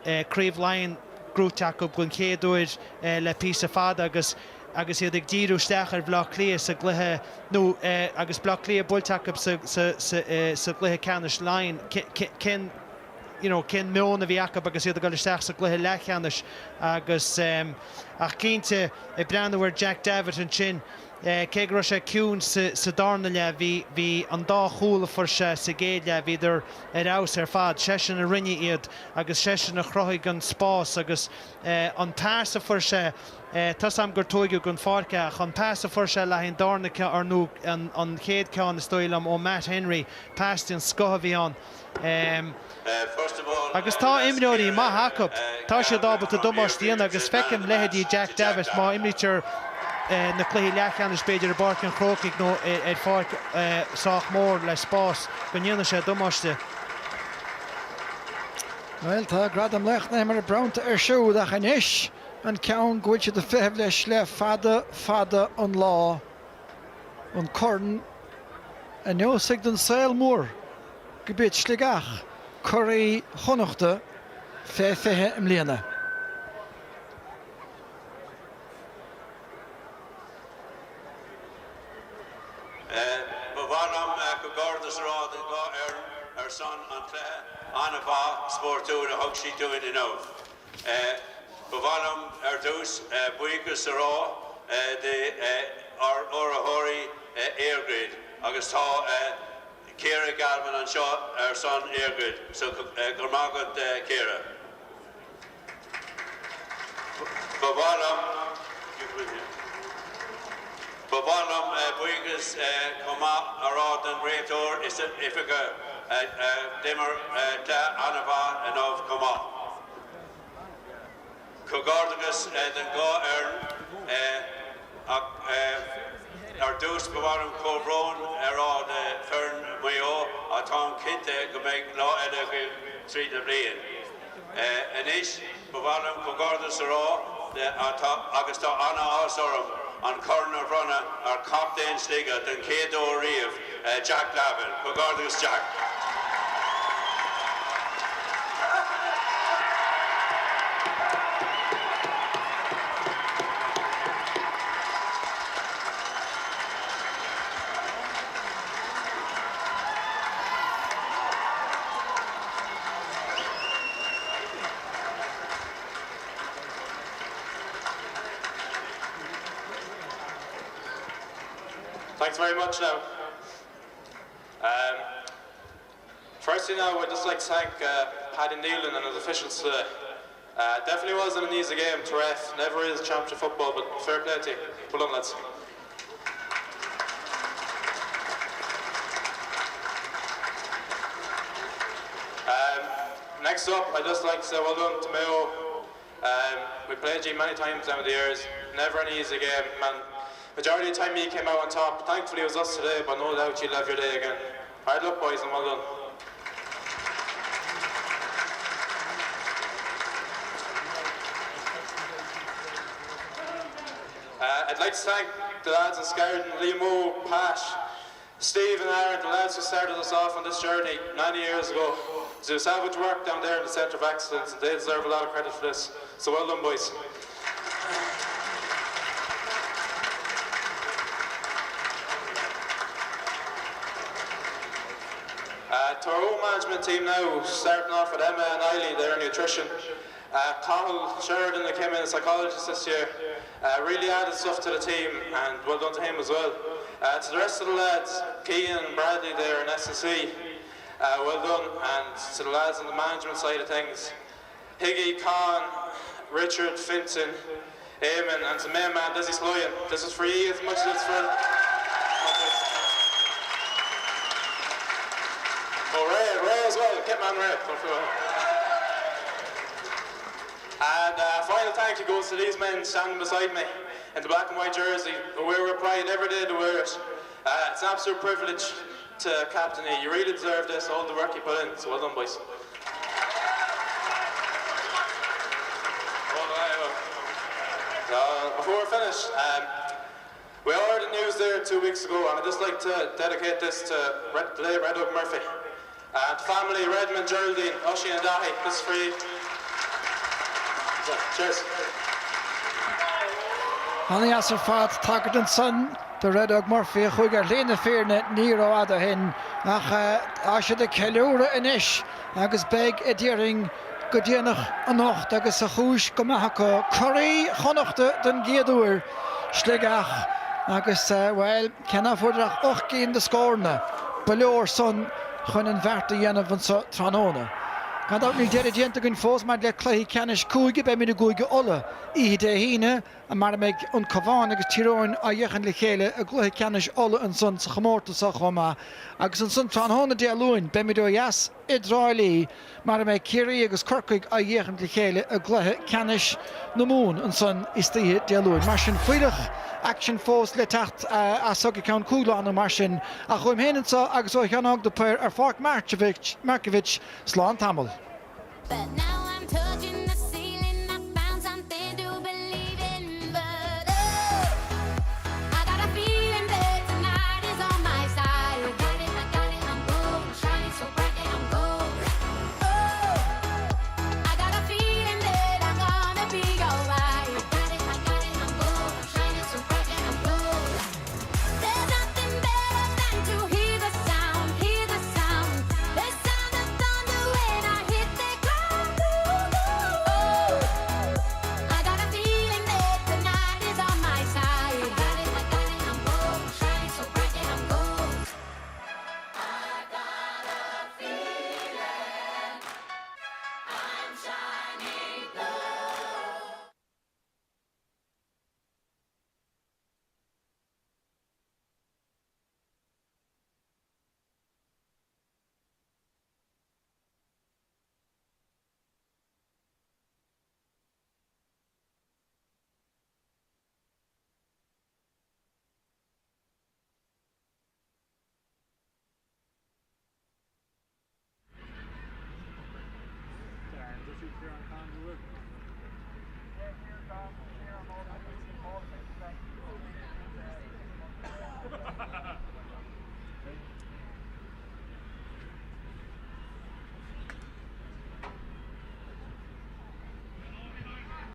Craobh Laighean gnóite acu den chéad uair le píosa fada agus agus iad ag díriú isteach ar Bhaile Átha Cliath sa gcluiche nó agus Baile Átha Cliath buailte acu sa gcluiche ceannais Laighean cén you know cén meon a bhí acu agus iad ag dul isteach sa gcluiche leathcheannais agus ach cinnte ag breathnú ar Jack Davitt ansin Cé go raibh sé ciúin sa darna leath, bhí bhí an dá chúl a fuair sé sa gcéad leath, bhíodar ar fheabhas ar fad. Seisean a rinne iad agus seisean a chruthaigh an spás agus an pas a fuair sé, tá's a'm gur tóigeadh den pháirc é ach an pas a fuair sé le haghaidh an darna ceann, or nó an chéad ceann is dóigh liom ó Matt Henry, pas den scoth a bhí ann. Agus tá imreoirí maithe acu. Tá siad ábalta damáiste a dhéanamh agus feicim leithéidí Jack Davitt, má imrítear na cluichí leathcheannais b'fhéidir i bPáirc an Chrócaigh nó ar pháirc sách mór le spás, go ndéanfaidh sé damáiste. Bhuel, tá gradam Laoch na hImeartha bronnta air siúd ach anois an ceann go bhfuil siad ag feitheamh leis le fada fada an lá, an corn a neosfaidh don saol mór gurb iad Sligeach curaidh Chonnachta fé 20 i mbliana. Ba mhaith liom comhghairdeas a rá don dhá fhoireann ar son an chluiche an-mhaith. fhortúin a thug siad dúinn inniu. Ba mhaith liom ar dtús buíochas a rá de ár urraitheoirí EirGrid agus tá Ciara Galvin anseo ar son EirGrid so go raibh maith agat Ciara. Ba mhaith liom Ba mhaith liom buíochas chomh maith a rá don réiteoir is oifigeach a d'imir cluiche an-mhaith inniu chomh maith. Comhghairdeachas don dhá fhoireann ach ar dtús ba mhaith liom comhbhrón a rá le foireann Mhaigh Eo ach táim cinnte go mbeidh lá eile agaibh tríd na bliain. Anois ba mhaith liom comhghairdeas a rá le agus tá an-áthas orm an corn a bhronnadh ar chaptaen Shligigh den chéad uair riamh, Jack Lavin. Comhghairdeas Jack. Thanks very much now. Um, firstly now, I'd just like to thank uh, Paddy Nealon and his officials today. Uh, definitely wasn't an easy game to ref, never is championship football, but fair play to you. Well done, lads. Um, next up, I'd just like to say well done to Mayo. Um, we played you many times over the years, never an easy game, man. Majority of the time you came out on top. Thankfully it was us today, but no doubt you'll have your day again. Hard luck, boys, and well done. Uh, I'd like to thank the lads in Scarden, Liam Pash, Steve and Aaron, the lads who started us off on this journey 90 years ago. Do savage work down there in the Centre of Excellence, and they deserve a lot of credit for this. So well done, boys. Uh, to our own management team now, starting off with Emma and Eileen, their nutrition. Uh, Cahill Sheridan, that came in as psychologist this year, uh, really added stuff to the team, and well done to him as well. Uh, to the rest of the lads, Kean and Bradley there in SSE, uh, well done. And to the lads on the management side of things, Higgy, Khan, Richard, Finton, Eamon, and to main man, Dizzy Sloyan. This is for you as much as it's for... Oh, Ray, Ray as well, Kitman Ray. And uh, final thank you goes to these men standing beside me in the black and white jersey. We wear pride every day to wear it. Uh, it's an absolute privilege to captain it. You really deserve this, all the work you put in. So well done, boys. Uh, before we finish, um, we all heard the news there two weeks ago, and I'd just like to dedicate this to Red, the late Red Oak Murphy. And family, Redmond, Geraldine, Oshie and Dahi, this is for you. Cheers. An-deas ar fad, tagairt ansan do Red Óg Murphy a chuaigh ar shlí na fírinne ní rófhada ó shin ach tá siad ag ceiliúradh anois agus beidh, a déarfainn, go déanach anocht agus a chúis go maith acu, curaí Chonnachta den gcéad uair, Sligeach, agus, bhuel, cé ná fuaireadar ach 8 gcinn de scóranna, ba leor san chun an bheart a dhéanamh anso tráthnóna. Gan dabht níl deireadh déanta againn fós maidir le cluichí ceannais cúige, beimid i gCúige Uladh oíche Dé hAoine, mar a mbeidh an Cabhán agus Tír Eoghain á fhéachaint le chéile i gcluiche ceannais Uladh ansan sa chomórtas seo chomh maith. Agus ansan tráthnóna Dé Luain, beimid ó dheas i dTrá Lí mar a mbeidh Ciarraí agus Corcaigh á fhéachaint le chéile i gcluiche ceannais na Mumhan ansan istoíche Dé Luain. Mar sin, fuílleach aicsin fós le teacht as seo go ceann cúig lá nó mar sin. Ach uaim féin anso agus ó Sheán Óg de Paor ar Pháirc Markievicz, slán tamall. But now I'm touching.